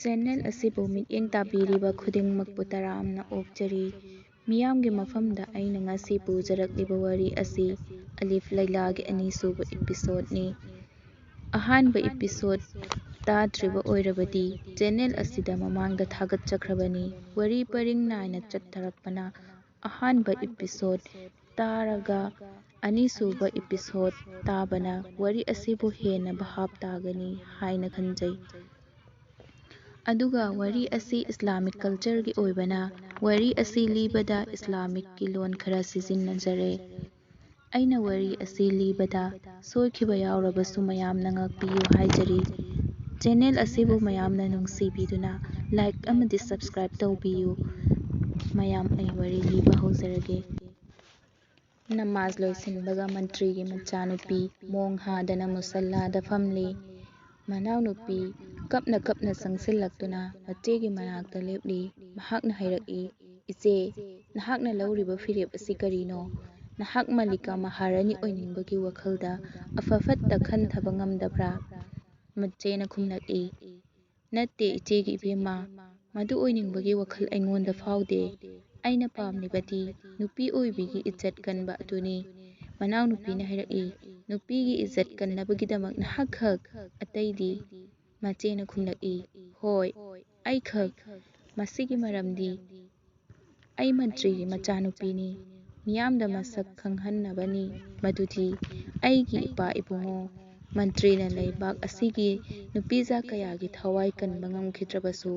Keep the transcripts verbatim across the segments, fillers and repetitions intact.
Channel ꯑꯁꯤꯕꯨ ꯃꯤꯠꯌꯦꯡ ꯇꯥꯕꯤꯔꯤꯕ ꯈꯨꯗꯤꯡꯃꯛꯄꯨ ꯇꯔꯥꯝꯅ ꯑꯣꯛꯆꯔꯤ꯫ ꯃꯤꯌꯥꯝꯒꯤ ꯃꯐꯝꯗ ꯑꯩꯅ ꯉꯁꯤ ꯄꯨꯖꯔꯛꯂꯤꯕ ꯋꯥꯔꯤ ꯑꯁꯤ ꯑꯂꯤꯐ ꯂꯩꯂꯥꯒꯤ ꯑꯅꯤꯁꯨꯕ ꯏꯄꯤꯁꯣꯗꯅꯤ꯫ ꯑꯍꯥꯟꯕ ꯏꯄꯤꯁꯣꯗ ꯇꯥꯗ꯭ꯔꯤꯕ ꯑꯣꯏꯔꯕꯗꯤ ꯆꯦꯅꯦꯜ ꯑꯁꯤꯗ ꯃꯃꯥꯡꯗ ꯊꯥꯒꯠꯆꯈ꯭ꯔꯕꯅꯤ꯫ ꯋꯥꯔꯤ ꯄꯔꯤꯡ ꯅꯥꯏꯅ ꯆꯠꯊꯔꯛꯄꯅ ꯑꯍꯥꯟꯕ ꯏꯄꯤꯁꯣꯗ ꯇꯥꯔꯒ ꯑꯅꯤꯁꯨꯕ ꯏꯄꯤꯁꯣꯗ ꯇꯥꯕꯅ ꯋꯥꯔꯤ ꯑꯁꯤꯕꯨ ꯍꯦꯟꯅ ꯚꯥꯞ ꯇꯥꯒꯅꯤ ꯍꯥꯏꯅ ꯈꯟꯖꯩ꯫ ꯑꯗꯨꯒ ꯋꯥꯔꯤ ꯑꯁꯤ ꯏꯁꯂꯥꯃꯤꯛ ꯀꯜꯆꯔꯒꯤ ꯑꯣꯏꯕꯅ ꯋꯥꯔꯤ ꯑꯁꯤ ꯂꯤꯕꯗ ꯏꯁꯂꯥꯃꯤꯛꯀꯤ ꯂꯣꯟ ꯈꯔ ꯁꯤꯖꯤꯟꯅꯖꯔꯦ꯫ ꯑꯩꯅ ꯋꯥꯔꯤ ꯑꯁꯤ ꯂꯤꯕꯗ ꯁꯣꯏꯈꯤꯕ ꯌꯥꯎꯔꯕꯁꯨ ꯃꯌꯥꯝꯅ ꯉꯥꯛꯄꯤꯌꯨ ꯍꯥꯏꯖꯔꯤ꯫ ꯆꯦꯅꯦꯜ ꯑꯁꯤꯕꯨ ꯃꯌꯥꯝꯅ ꯅꯨꯡꯁꯤꯕꯤꯗꯨꯅ ꯂꯥꯏꯛ ꯑꯃꯗꯤ ꯁꯕꯁꯀ꯭ꯔꯥꯏꯕ ꯇꯧꯕꯤꯌꯨ꯫ ꯃꯌꯥꯝ, ꯑꯩ ꯋꯥꯔꯤ ꯂꯤꯕ ꯍꯧꯖꯔꯒꯦ꯫ ꯅꯃꯥꯖ ꯂꯣꯏꯁꯤꯟꯕꯒ ꯃꯟꯇ꯭ꯔꯤꯒꯤ ꯃꯆꯥꯅꯨꯄꯤ ꯃꯣꯡ ꯍꯥꯗꯅ ꯃꯨꯁꯜꯂꯥꯗ ꯐꯝꯂꯤ꯫ ꯃꯅꯥꯎꯅꯨꯄꯤ ꯀꯞꯅ ꯀꯞꯅ ꯆꯪꯁꯤꯜꯂꯛꯇꯨꯅ ꯃꯆꯦꯒꯤ ꯃꯅꯥꯛꯇ ꯂꯦꯞꯂꯤ꯫ ꯃꯍꯥꯛꯅ ꯍꯥꯏꯔꯛꯏ, "ꯏꯆꯦ, ꯅꯍꯥꯛꯅ ꯂꯧꯔꯤꯕ ꯐꯤꯔꯦꯞ ꯑꯁꯤ ꯀꯔꯤꯅꯣ? ꯅꯍꯥꯛ ꯃꯜꯂꯤꯀꯥ ꯃꯍꯥꯔꯥꯅꯤ ꯑꯣꯏꯅꯤꯡꯕꯒꯤ ꯋꯥꯈꯜꯗ ꯑꯐ ꯐꯠꯇ ꯈꯟꯊꯕ ꯉꯝꯗꯕ꯭ꯔꯥ?" ꯃꯆꯦꯅ ꯈꯨꯝꯂꯛꯏ, "ꯅꯠꯇꯦ, ꯏꯆꯦꯒꯤ ꯏꯕꯦꯝꯃ, ꯃꯗꯨ ꯑꯣꯏꯅꯤꯡꯕꯒꯤ ꯋꯥꯈꯜ ꯑꯩꯉꯣꯟꯗ ꯐꯥꯎꯗꯦ꯫ ꯑꯩꯅ ꯄꯥꯝꯂꯤꯕꯗꯤ ꯅꯨꯄꯤ ꯑꯣꯏꯕꯤꯒꯤ ꯏꯖꯠ ꯀꯟꯕ ꯑꯗꯨꯅꯤ꯫" ꯃꯅꯥꯎꯅꯨꯄꯤꯅ ꯍꯥꯏꯔꯛꯏ, "ꯅꯨꯄꯤꯒꯤ ꯏꯖꯠ ꯀꯟꯅꯕꯒꯤꯗꯃꯛ ꯅꯍꯥꯛꯈꯛ? ꯑꯇꯩꯗꯤ?" ꯃꯆꯦꯅ ꯈꯨꯝꯂꯛꯏ, "ꯍꯣꯏ, ꯑꯩꯈꯛ꯫ ꯃꯁꯤꯒꯤ ꯃꯔꯝꯗꯤ ꯑꯩ ꯃꯟꯇ꯭ꯔꯤꯒꯤ ꯃꯆꯥꯅꯨꯄꯤꯅꯤ꯫ ꯃꯤꯌꯥꯝꯗ ꯃꯁꯛ ꯈꯪꯍꯟꯅꯕꯅꯤ꯫ ꯃꯗꯨꯗꯤ ꯑꯩꯒꯤ ꯏꯄꯥ ꯏꯕꯨꯡꯉꯣ ꯃꯟꯇ꯭ꯔꯤꯅ ꯂꯩꯕꯥꯛ ꯑꯁꯤꯒꯤ ꯅꯨꯄꯤꯖꯥ ꯀꯌꯥꯒꯤ ꯊꯋꯥꯏ ꯀꯟꯕ ꯉꯝꯈꯤꯗ꯭ꯔꯕꯁꯨ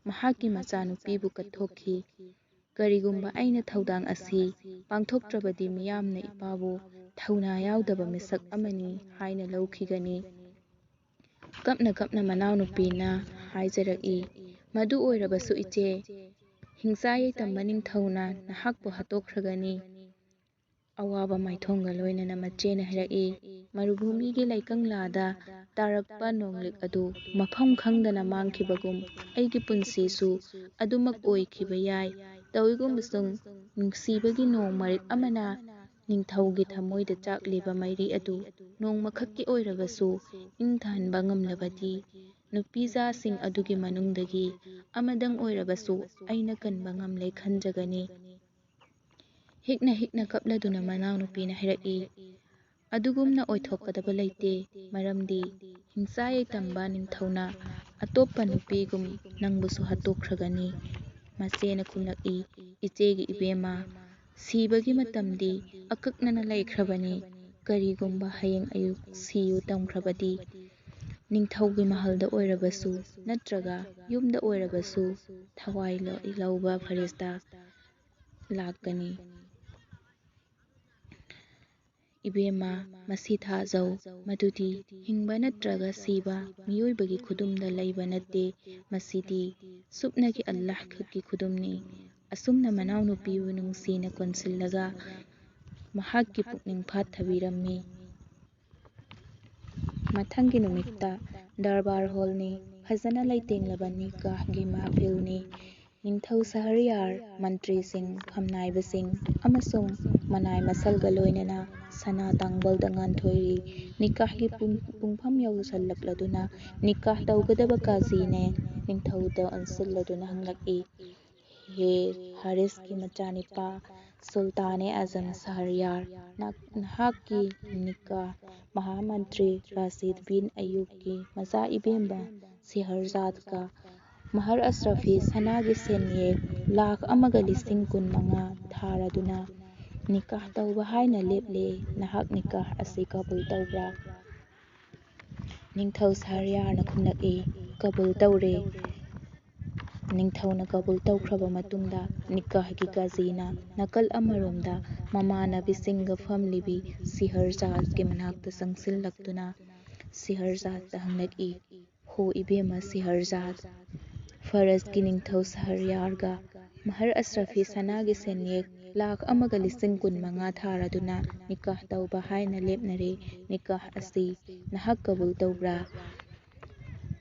ꯃꯍꯥꯛꯀꯤ ꯃꯆꯥꯅꯨꯄꯤꯕꯨ ꯀꯠꯊꯣꯛꯈꯤ꯫ ꯀꯔꯤꯒꯨꯝꯕ ꯑꯩꯅ ꯊꯧꯗꯥꯡ ꯑꯁꯤ ꯄꯥꯡꯊꯣꯛꯇ꯭ꯔꯕꯗꯤ ꯃꯤꯌꯥꯝꯅ ꯏꯄꯥꯕꯨ ꯊꯧꯅꯥ ꯌꯥꯎꯗꯕ ꯃꯤꯁꯛ ꯑꯃꯅꯤ ꯍꯥꯏꯅ ꯂꯧꯈꯤꯒꯅꯤ꯫" ꯀꯞꯅ ꯀꯞꯅ ꯃꯅꯥꯎꯅꯨꯄꯤꯅ ꯍꯥꯏꯖꯔꯛꯏ, "ꯃꯗꯨ ꯑꯣꯏꯔꯕꯁꯨ ꯏꯆꯦ, ꯍꯤꯡꯆꯥ ꯌꯥꯏꯇꯝꯕ ꯅꯤꯡꯊꯧꯅ ꯅꯍꯥꯛꯄꯨ ꯍꯥꯠꯇꯣꯛꯈ꯭ꯔꯒꯅꯤ꯫" ꯑꯋꯥꯕ ꯃꯥꯏꯊꯣꯡꯒ ꯂꯣꯏꯅꯅ ꯃꯆꯦꯅ ꯍꯥꯏꯔꯛꯏ, "ꯃꯔꯨꯚꯨꯃꯤꯒꯤ ꯂꯩꯀꯪꯂꯥꯗ ꯇꯥꯔꯛꯄ ꯅꯣꯡꯂꯤꯛ ꯑꯗꯨ ꯃꯐꯝ ꯈꯪꯗꯅ ꯃꯥꯡꯈꯤꯕꯒꯨꯝ ꯑꯩꯒꯤ ꯄꯨꯟꯁꯤꯁꯨ ꯑꯗꯨꯃꯛ ꯑꯣꯏꯈꯤꯕ ꯌꯥꯏ꯫ ꯇꯧꯏꯒꯨꯝꯕꯁꯨꯡ ꯅꯨꯡꯁꯤꯕꯒꯤ ꯅꯣꯡ ꯃꯔꯤꯛ ꯑꯃꯅ ꯅꯤꯡꯊꯧꯒꯤ ꯊꯃꯣꯏꯗ ꯆꯥꯛꯂꯤꯕ ꯃꯩꯔꯤ ꯑꯗꯨ ꯅꯣꯡꯃꯈꯛꯀꯤ ꯑꯣꯏꯔꯕꯁꯨ ꯏꯪꯊꯍꯟꯕ ꯉꯝꯂꯕꯗꯤ, ꯅꯨꯄꯤꯖꯥꯁꯤꯡ ꯑꯗꯨꯒꯤ ꯃꯅꯨꯡꯗꯒꯤ ꯑꯃꯗꯪ ꯑꯣꯏꯔꯕꯁꯨ ꯑꯩꯅ ꯀꯟꯕ ꯉꯝꯂꯦ ꯈꯟꯖꯒꯅꯤ꯫ ꯍꯤꯛꯅ ꯍꯤꯛꯅ ꯀꯞꯂꯗꯨꯅ ꯃꯅꯥꯎꯅꯨꯄꯤꯅ ꯍꯥꯏꯔꯛꯏ, "ꯑꯗꯨꯒꯨꯝꯅ ꯑꯣꯏꯊꯣꯛꯀꯗꯕ ꯂꯩꯇꯦ, ꯃꯔꯝꯗꯤ ꯍꯤꯡꯆꯥ ꯌꯥꯏꯇꯝꯕ ꯅꯤꯡꯊꯧꯅ ꯑꯇꯣꯞꯄ ꯅꯨꯄꯤꯒꯨꯝ ꯅꯪꯕꯨꯁꯨ ꯍꯥꯠꯇꯣꯛꯈ꯭ꯔꯒꯅꯤ꯫" ꯃꯆꯦꯅ ꯈꯨꯝꯂꯛꯏ, "ꯏꯆꯦꯒꯤ ꯏꯕꯦꯝꯃ, ꯁꯤꯕꯒꯤ ꯃꯇꯝꯗꯤ ꯑꯀꯛꯅꯅ ꯂꯩꯈ꯭ꯔꯕꯅꯤ꯫ ꯀꯔꯤꯒꯨꯝꯕ ꯍꯌꯦꯡ ꯑꯌꯨꯛ ꯁꯤꯌꯨ ꯇꯝꯈ꯭ꯔꯕꯗꯤ, ꯅꯤꯡꯊꯧꯒꯤ ꯃꯍꯜꯗ ꯑꯣꯏꯔꯕꯁꯨ ꯅꯠꯇ꯭ꯔꯒ ꯌꯨꯝꯗ ꯑꯣꯏꯔꯕꯁꯨ ꯊꯋꯥꯏ ꯂꯧ-, ꯂꯧꯕ ꯐꯔꯤꯁꯇꯥ ꯂꯥꯛꯀꯅꯤ꯫" ꯏꯕꯦꯝꯃ, ꯃꯁꯤ ꯊꯥꯖꯧ, ꯃꯗꯨꯗꯤ ꯍꯤꯡꯕ ꯅꯠꯇ꯭ꯔꯒ ꯁꯤꯕ ꯃꯤꯑꯣꯏꯕꯒꯤ ꯈꯨꯗꯨꯝꯗ ꯂꯩꯕ ꯅꯠꯇꯦ, ꯃꯁꯤꯗꯤ ꯁꯨꯞꯅꯒꯤ ꯑꯜꯂꯥꯍ ꯈꯛꯀꯤ ꯈꯨꯗꯨꯝꯅꯤ꯫ ꯑꯁꯨꯝꯅ ꯃꯅꯥꯎꯅꯨꯄꯤꯕꯨ ꯅꯨꯡꯁꯤꯅ ꯀꯣꯟꯁꯤꯜꯂꯒ ꯃꯍꯥꯛꯀꯤ ꯄꯨꯛꯅꯤꯡ ꯐꯥꯊꯕꯤꯔꯝꯃꯤ꯫ ꯃꯊꯪꯒꯤ ꯅꯨꯃꯤꯠꯇ ꯗꯔꯕꯥꯔ ꯍꯣꯜꯅꯤ, ꯐꯖꯅ ꯂꯩꯇꯦꯡꯂꯕ ꯅꯤꯀꯥꯍꯒꯤ ꯃꯍꯐꯤꯜꯅꯤ꯫ ꯅꯤꯡꯊꯧ ꯁꯍꯔꯌꯥꯔ, ꯃꯟꯇ꯭ꯔꯤꯁꯤꯡ, ꯐꯝꯅꯥꯏꯕꯁꯤꯡ ꯑꯃꯁꯨꯡ ꯃꯅꯥꯏ ꯃꯁꯜꯒ ꯂꯣꯏꯅꯅ ꯁꯅꯥ ꯇꯥꯡꯕꯜꯗ ꯉꯥꯟꯊꯣꯏꯔꯤ꯫ ꯅꯤꯀꯥꯍꯒꯤ ꯄꯨꯡ-, ꯄꯨꯡꯐꯝ ꯌꯧꯁꯜꯂꯛꯂꯗꯨꯅ ꯅꯤꯀꯥꯍ ꯇꯧꯒꯗꯕ ꯀꯥꯖꯤꯅ ꯅꯤꯡꯊꯧꯗ ꯑꯣꯟꯁꯤꯜꯂꯗꯨꯅ ꯍꯪꯂꯛꯏ, "ꯍꯦ ꯍꯥꯔꯤꯁꯀꯤ ꯃꯆꯥꯅꯤꯄꯥ, ꯁꯨꯜꯇꯥꯅꯦ ꯑꯖꯝ ꯁꯍꯔꯌꯥꯔ, ꯅ-, ꯅꯍꯥꯛꯀꯤ ꯅꯤꯀꯥꯍ ꯃꯍꯥꯃꯟꯇ꯭ꯔꯤ ꯔꯥꯁꯤꯗ ꯕꯤꯟ ꯑꯌꯨꯕꯀꯤ ꯃꯆꯥ ꯏꯕꯦꯝꯕ ꯁꯤꯍꯔꯖꯥꯗꯀ ꯃꯍꯔ ꯑꯁ꯭ꯔꯐꯤ ꯁꯅꯥꯒꯤ ꯁꯦꯟꯌꯦꯛ ꯂꯥꯈ ꯑꯃꯒ ꯂꯤꯁꯤꯡ ꯀꯨꯟ ꯃꯉꯥ ꯊꯥꯔꯗꯨꯅ ꯅꯤꯀꯥꯍ ꯇꯧꯕ ꯍꯥꯏꯅ ꯂꯦꯞꯂꯦ꯫ ꯅꯍꯥꯛ ꯅꯤꯀꯥꯍ ꯑꯁꯤ ꯀꯕꯨꯜ ꯇꯧꯕ꯭ꯔꯥ?" ꯅꯤꯡꯊꯧ ꯁꯍꯔꯌꯥꯔꯅ ꯈꯨꯝꯂꯛꯏ, "ꯀꯕꯨꯜ ꯇꯧꯔꯦ꯫" ꯅꯤꯡꯊꯧꯅ ꯀꯕꯨꯜ ꯇꯧꯈ꯭ꯔꯕ ꯃꯇꯨꯡꯗ ꯅꯤꯀꯥꯍꯒꯤ ꯀꯥꯖꯤꯅ ꯅꯥꯀꯜ ꯑꯃꯔꯣꯝꯗ ꯃꯃꯥꯟꯅꯕꯤꯁꯤꯡꯒ ꯐꯝꯂꯤꯕꯤ ꯁꯤꯍꯔꯖꯥꯗꯀꯤ ꯃꯅꯥꯛꯇ ꯆꯪꯁꯤꯜꯂꯛꯇꯨꯅ ꯁꯤꯍꯔꯖꯥꯗꯇ ꯍꯪꯂꯛꯏ, "ꯍꯣ ꯏꯕꯦꯝꯃ ꯁꯤꯍꯔꯖꯥꯗ, ꯐꯔꯁꯀꯤ ꯅꯤꯡꯊꯧ ꯁꯍꯔꯌꯥꯔꯒ ꯃꯍꯔ ꯑꯁ꯭ꯔꯐꯤ ꯁꯅꯥꯒꯤ ꯁꯦꯟꯌꯦꯛ ꯂꯥꯈ ꯑꯃꯒ ꯂꯤꯁꯤꯡ ꯀꯨꯟ ꯃꯉꯥ ꯊꯥꯔꯗꯨꯅ ꯅꯤꯀꯥꯍ ꯇꯧꯕ ꯍꯥꯏꯅ ꯂꯦꯞꯅꯔꯦ꯫ ꯅꯤꯀꯥꯍ ꯑꯁꯤ ꯅꯍꯥꯛ ꯀꯕꯨꯜ ꯇꯧꯕ꯭ꯔꯥ?"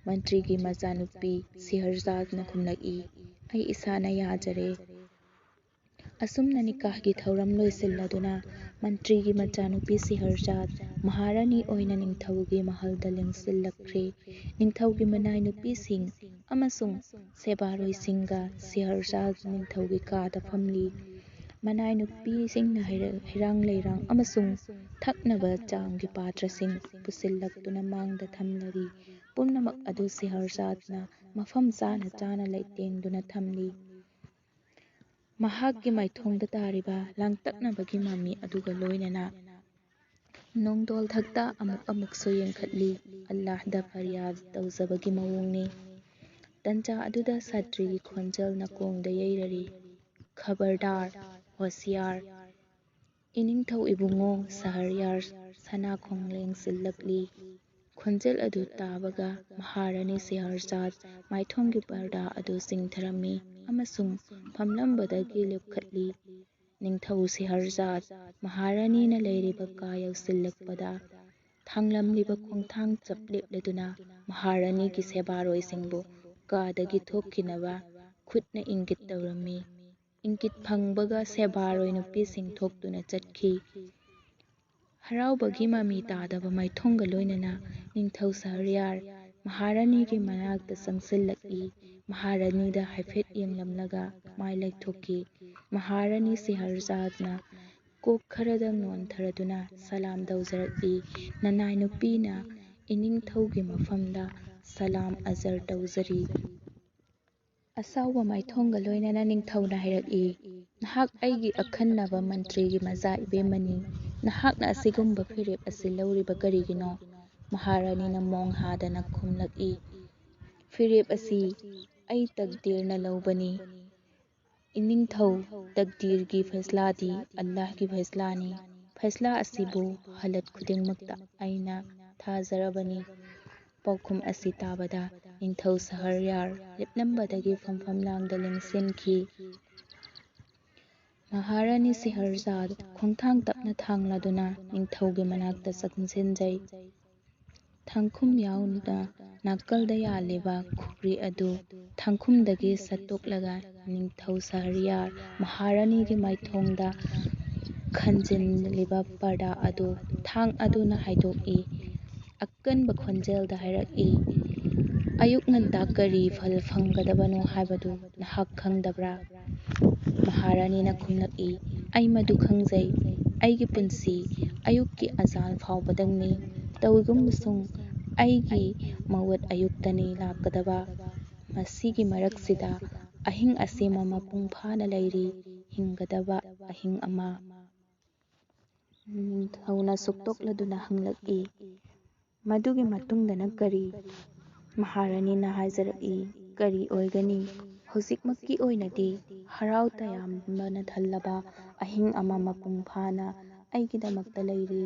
ꯃꯟꯇ꯭ꯔꯤꯒꯤ ꯃꯆꯥꯅꯨꯄꯤ ꯁꯤꯍꯔꯖꯥꯗꯅ ꯈꯨꯝꯂꯛꯏ, "ꯑꯩ ꯏꯁꯥꯅ ꯌꯥꯖꯔꯦ꯫" ꯑꯁꯨꯝꯅ ꯅꯤꯀꯥꯍꯒꯤ ꯊꯧꯔꯝ ꯂꯣꯏꯁꯤꯜꯂꯗꯨꯅ ꯃꯟꯇ꯭ꯔꯤꯒꯤ ꯃꯆꯥꯅꯨꯄꯤ ꯁꯤꯍꯔꯖꯥꯠ ꯃꯍꯥꯔꯥꯅꯤ ꯑꯣꯏꯅ ꯅꯤꯡꯊꯧꯒꯤ ꯃꯍꯜꯗ ꯂꯦꯡꯁꯤꯜꯂꯛꯈ꯭ꯔꯦ꯫ ꯅꯤꯡꯊꯧꯒꯤ ꯃꯅꯥꯏ ꯅꯨꯄꯤꯁꯤꯡ ꯑꯃꯁꯨꯡ ꯁꯦꯕꯥꯔꯣꯏꯁꯤꯡꯒ ꯁꯤꯍꯔꯖꯥꯠ ꯅꯤꯡꯊꯧꯒꯤ ꯀꯥꯗ ꯐꯝꯂꯤ꯫ ꯃꯅꯥꯏ ꯅꯨꯄꯤꯁꯤꯡꯅ ꯍꯩꯔꯥꯡ ꯂꯩꯔꯥꯡ ꯑꯃꯁꯨꯡ ꯊꯛꯅꯕ ꯆꯥꯒꯤ ꯄꯥꯇ꯭ꯔꯁꯤꯡ ꯄꯨꯁꯤꯜꯂꯛꯇꯨꯅ ꯃꯥꯡꯗ ꯊꯝꯂꯔꯤ꯫ ꯄꯨꯝꯅꯃꯛ ꯑꯗꯨ ꯁꯤꯍꯔꯖꯥꯠꯅ ꯃꯐꯝ ꯆꯥꯅ ꯆꯥꯅ ꯂꯩꯇꯦꯡꯗꯨꯅ ꯊꯝꯂꯤ꯫ ꯃꯍꯥꯛꯀꯤ ꯃꯥꯏꯊꯣꯡꯗ ꯇꯥꯔꯤꯕ ꯂꯥꯡꯇꯛꯅꯕꯒꯤ ꯃꯃꯤ ꯑꯗꯨꯒ ꯂꯣꯏꯅꯅ ꯅꯣꯡꯗꯣꯜ ꯊꯛꯇ ꯑꯃꯨꯛ ꯑꯃꯨꯛꯁꯨ ꯌꯦꯡꯈꯠꯂꯤ꯫ ꯑꯜꯂꯥꯍꯗ ꯐꯔꯤꯌꯥꯗ ꯇꯧꯖꯕꯒꯤ ꯃꯑꯣꯡꯅꯤ꯫ ꯇꯟꯖꯥ ꯑꯗꯨꯗ ꯁꯥꯇ꯭ꯔꯤꯒꯤ ꯈꯣꯟꯖꯦꯜ ꯅꯥꯀꯣꯡꯗ ꯌꯩꯔꯔꯤ, "ꯈꯕꯔꯗꯥꯔ, ꯍꯣꯁꯤꯌꯥꯔ! ꯏꯅꯤꯡꯊꯧ ꯏꯕꯨꯡꯉꯣ ꯁꯍꯔꯌꯥꯔ ꯁꯅꯥ ꯈꯣꯡꯂꯦꯡ ꯁꯤꯜꯂꯛꯂꯤ!" ꯈꯣꯟꯖꯦꯜ ꯑꯗꯨ ꯇꯥꯕꯒ ꯃꯍꯥꯔꯥꯅꯤ ꯁꯤꯍꯔꯖꯥꯠ ꯃꯥꯏꯊꯣꯡꯒꯤ ꯄꯔꯗꯥ ꯑꯗꯨ ꯆꯤꯡꯊꯔꯝꯃꯤ ꯑꯃꯁꯨꯡ ꯐꯝꯂꯝꯕꯗꯒꯤ ꯂꯦꯞꯈꯠꯂꯤ꯫ ꯅꯤꯡꯊꯧ ꯁꯤꯍꯔꯖꯥꯠ ꯃꯍꯥꯔꯥꯅꯤꯅ ꯂꯩꯔꯤꯕ ꯀꯥ ꯌꯧꯁꯤꯜꯂꯛꯄꯗ ꯊꯥꯡꯂꯝꯂꯤꯕ ꯈꯣꯡꯊꯥꯡ ꯆꯞ ꯂꯦꯞꯂꯗꯨꯅ ꯃꯍꯥꯔꯥꯅꯤꯒꯤ ꯁꯦꯕꯥꯔꯣꯏꯁꯤꯡꯕꯨ ꯀꯥꯗꯒꯤ ꯊꯣꯛꯈꯤꯅꯕ ꯈꯨꯠꯅ ꯏꯪꯒꯤꯠ ꯇꯧꯔꯝꯃꯤ꯫ ꯏꯪꯒꯤꯠ ꯐꯪꯕꯒ ꯁꯦꯕꯥꯔꯣꯏ ꯅꯨꯄꯤꯁꯤꯡ ꯊꯣꯛꯇꯨꯅ ꯆꯠꯈꯤ꯫ ꯍꯔꯥꯎꯕꯒꯤ ꯃꯃꯤ ꯇꯥꯗꯕ ꯃꯥꯏꯊꯣꯡꯒ ꯂꯣꯏꯅꯅ ꯅꯤꯡꯊꯧ ꯁꯍꯔꯌꯥꯔ ꯃꯍꯥꯔꯥꯅꯤꯒꯤ ꯃꯅꯥꯛꯇ ꯆꯪꯁꯤꯜꯂꯛꯏ꯫ ꯃꯍꯥꯔꯥꯅꯤꯗ ꯍꯥꯏꯐꯦꯠ ꯌꯦꯡꯂꯝꯂꯒ ꯃꯥꯏ ꯂꯩꯊꯣꯛꯈꯤ꯫ ꯃꯍꯥꯔꯥꯅꯤ ꯁꯤꯍꯔꯖꯥꯠꯅ ꯀꯣꯛ ꯈꯔꯗꯪ ꯅꯣꯟꯊꯔꯗꯨꯅ ꯁꯂꯥꯝ ꯇꯧꯖꯔꯛꯏ꯫ ꯅꯅꯥꯏ ꯅꯨꯄꯤꯅ ꯏꯅꯤꯡꯊꯧꯒꯤ ꯃꯐꯝꯗ ꯁꯂꯥꯝ ꯑꯖꯔ ꯇꯧꯖꯔꯤ꯫ ꯑꯁꯥꯎꯕ ꯃꯥꯏꯊꯣꯡꯒ ꯂꯣꯏꯅꯅ ꯅꯤꯡꯊꯧꯅ ꯍꯥꯏꯔꯛꯏ, "ꯅꯍꯥꯛ ꯑꯩꯒꯤ ꯑꯈꯟꯅꯕ ꯃꯟꯇ꯭ꯔꯤꯒꯤ ꯃꯆꯥ ꯏꯕꯦꯝꯃꯅꯤ꯫ ꯅꯍꯥꯛꯅ ꯑꯁꯤꯒꯨꯝꯕ ꯐꯤꯔꯦꯞ ꯑꯁꯤ ꯂꯧꯔꯤꯕ ꯀꯔꯤꯒꯤꯅꯣ?" ꯃꯍꯥꯔꯥꯅꯤꯅ ꯃꯣꯡ ꯍꯥꯗꯅ ꯈꯨꯝꯂꯛꯏ, "ꯐꯤꯔꯦꯞ ꯑꯁꯤ ꯑꯩ ꯇꯛꯗꯤꯔꯅ ꯂꯧꯕꯅꯤ꯫ ꯏꯅꯤꯡꯊꯧ, ꯇꯛꯗꯤꯔꯒꯤ ꯐꯩꯁꯂꯥꯗꯤ ꯑꯜꯂꯥꯍꯒꯤ ꯐꯩꯁꯂꯥꯅꯤ꯫ ꯐꯩꯁꯂꯥ ꯑꯁꯤꯕꯨ ꯍꯥꯂꯠ ꯈꯨꯗꯤꯡꯃꯛꯇ ꯑꯩꯅ ꯊꯥꯖꯔꯕꯅꯤ꯫" ꯄꯥꯎꯈꯨꯝ ꯑꯁꯤ ꯇꯥꯕꯗ ꯅꯤꯡꯊꯧ ꯁꯍꯔꯌꯥꯔ ꯂꯦꯞꯂꯝꯕꯗꯒꯤ ꯐꯝꯐꯝ ꯂꯥꯡꯗ ꯂꯦꯡꯁꯤꯟꯈꯤ꯫ ꯃꯍꯥꯔꯥꯅꯤ ꯁꯤꯍꯔꯖꯥꯗ ꯈꯣꯡꯊꯥꯡ ꯇꯞꯅ ꯊꯥꯡꯂꯗꯨꯅ ꯅꯤꯡꯊꯧꯒꯤ ꯃꯅꯥꯛꯇ ꯆꯪꯁꯤꯟꯖꯩ꯫ ꯊꯥꯡꯈꯨꯝ ꯌꯥꯎꯅ ꯅꯥꯀꯜꯗ ꯌꯥꯜꯂꯤꯕ ꯈꯨꯒ꯭ꯔꯤ ꯑꯗꯨ ꯊꯥꯡꯈꯨꯝꯗꯒꯤ ꯁꯠꯇꯣꯛꯂꯒ ꯅꯤꯡꯊꯧ ꯁꯍꯔꯌꯥꯔ ꯃꯍꯥꯔꯥꯅꯤꯒꯤ ꯃꯥꯏꯊꯣꯡꯗ ꯈꯟꯖꯤꯜꯂꯤꯕ ꯄꯔꯗꯥ ꯑꯗꯨ ꯊꯥꯡ ꯑꯗꯨꯅ ꯍꯥꯏꯗꯣꯛꯏ꯫ ꯑꯀꯟꯕ ꯈꯣꯟꯖꯦꯜꯗ ꯍꯥꯏꯔꯛꯏ, "ꯑꯌꯨꯛ ꯉꯟꯇꯥ ꯀꯔꯤ ꯐꯜ ꯐꯪꯒꯗꯕꯅꯣ ꯍꯥꯏꯕꯗꯨ ꯅꯍꯥꯛ ꯈꯪꯗꯕ꯭ꯔꯥ?" ꯃꯍꯥꯔꯥꯅꯤꯅ ꯈꯨꯝꯂꯛꯏ, "ꯑꯩ ꯃꯗꯨ ꯈꯪꯖꯩ꯫ ꯑꯩꯒꯤ ꯄꯨꯟꯁꯤ ꯑꯌꯨꯛꯀꯤ ꯑꯖꯥꯟ ꯐꯥꯎꯕꯗꯪꯅꯤ꯫ ꯇꯧꯏꯒꯨꯝꯕꯁꯨꯡ ꯑꯩꯒꯤ ꯃꯋꯠ ꯑꯌꯨꯛꯇꯅꯤ ꯂꯥꯛꯀꯗꯕ꯫ ꯃꯁꯤꯒꯤ ꯃꯔꯛꯁꯤꯗ ꯑꯍꯤꯡ ꯑꯁꯦꯝꯕ ꯃꯄꯨꯡ ꯐꯥꯅ ꯂꯩꯔꯤ, ꯍꯤꯡꯒꯗꯕ ꯑꯍꯤꯡ ꯑꯃ꯫" ꯅꯤꯡꯊꯧꯅ ꯁꯨꯛꯇꯣꯛꯂꯗꯨꯅ ꯍꯪꯂꯛꯏ, "ꯃꯗꯨꯒꯤ ꯃꯇꯨꯡꯗꯅ ꯀꯔꯤ?" ꯃꯍꯥꯔꯥꯅꯤꯅ ꯍꯥꯏꯖꯔꯛꯏ, "ꯀꯔꯤ ꯑꯣꯏꯒꯅꯤ? ꯍꯧꯖꯤꯛꯃꯛꯀꯤ ꯑꯣꯏꯅꯗꯤ ꯍꯔꯥꯎ ꯇꯌꯥꯝꯕꯅ ꯊꯜꯂꯕ ꯑꯍꯤꯡ ꯑꯃ ꯃꯄꯨꯡ ꯐꯥꯅ ꯑꯩꯒꯤꯗꯃꯛꯇ ꯂꯩꯔꯤ꯫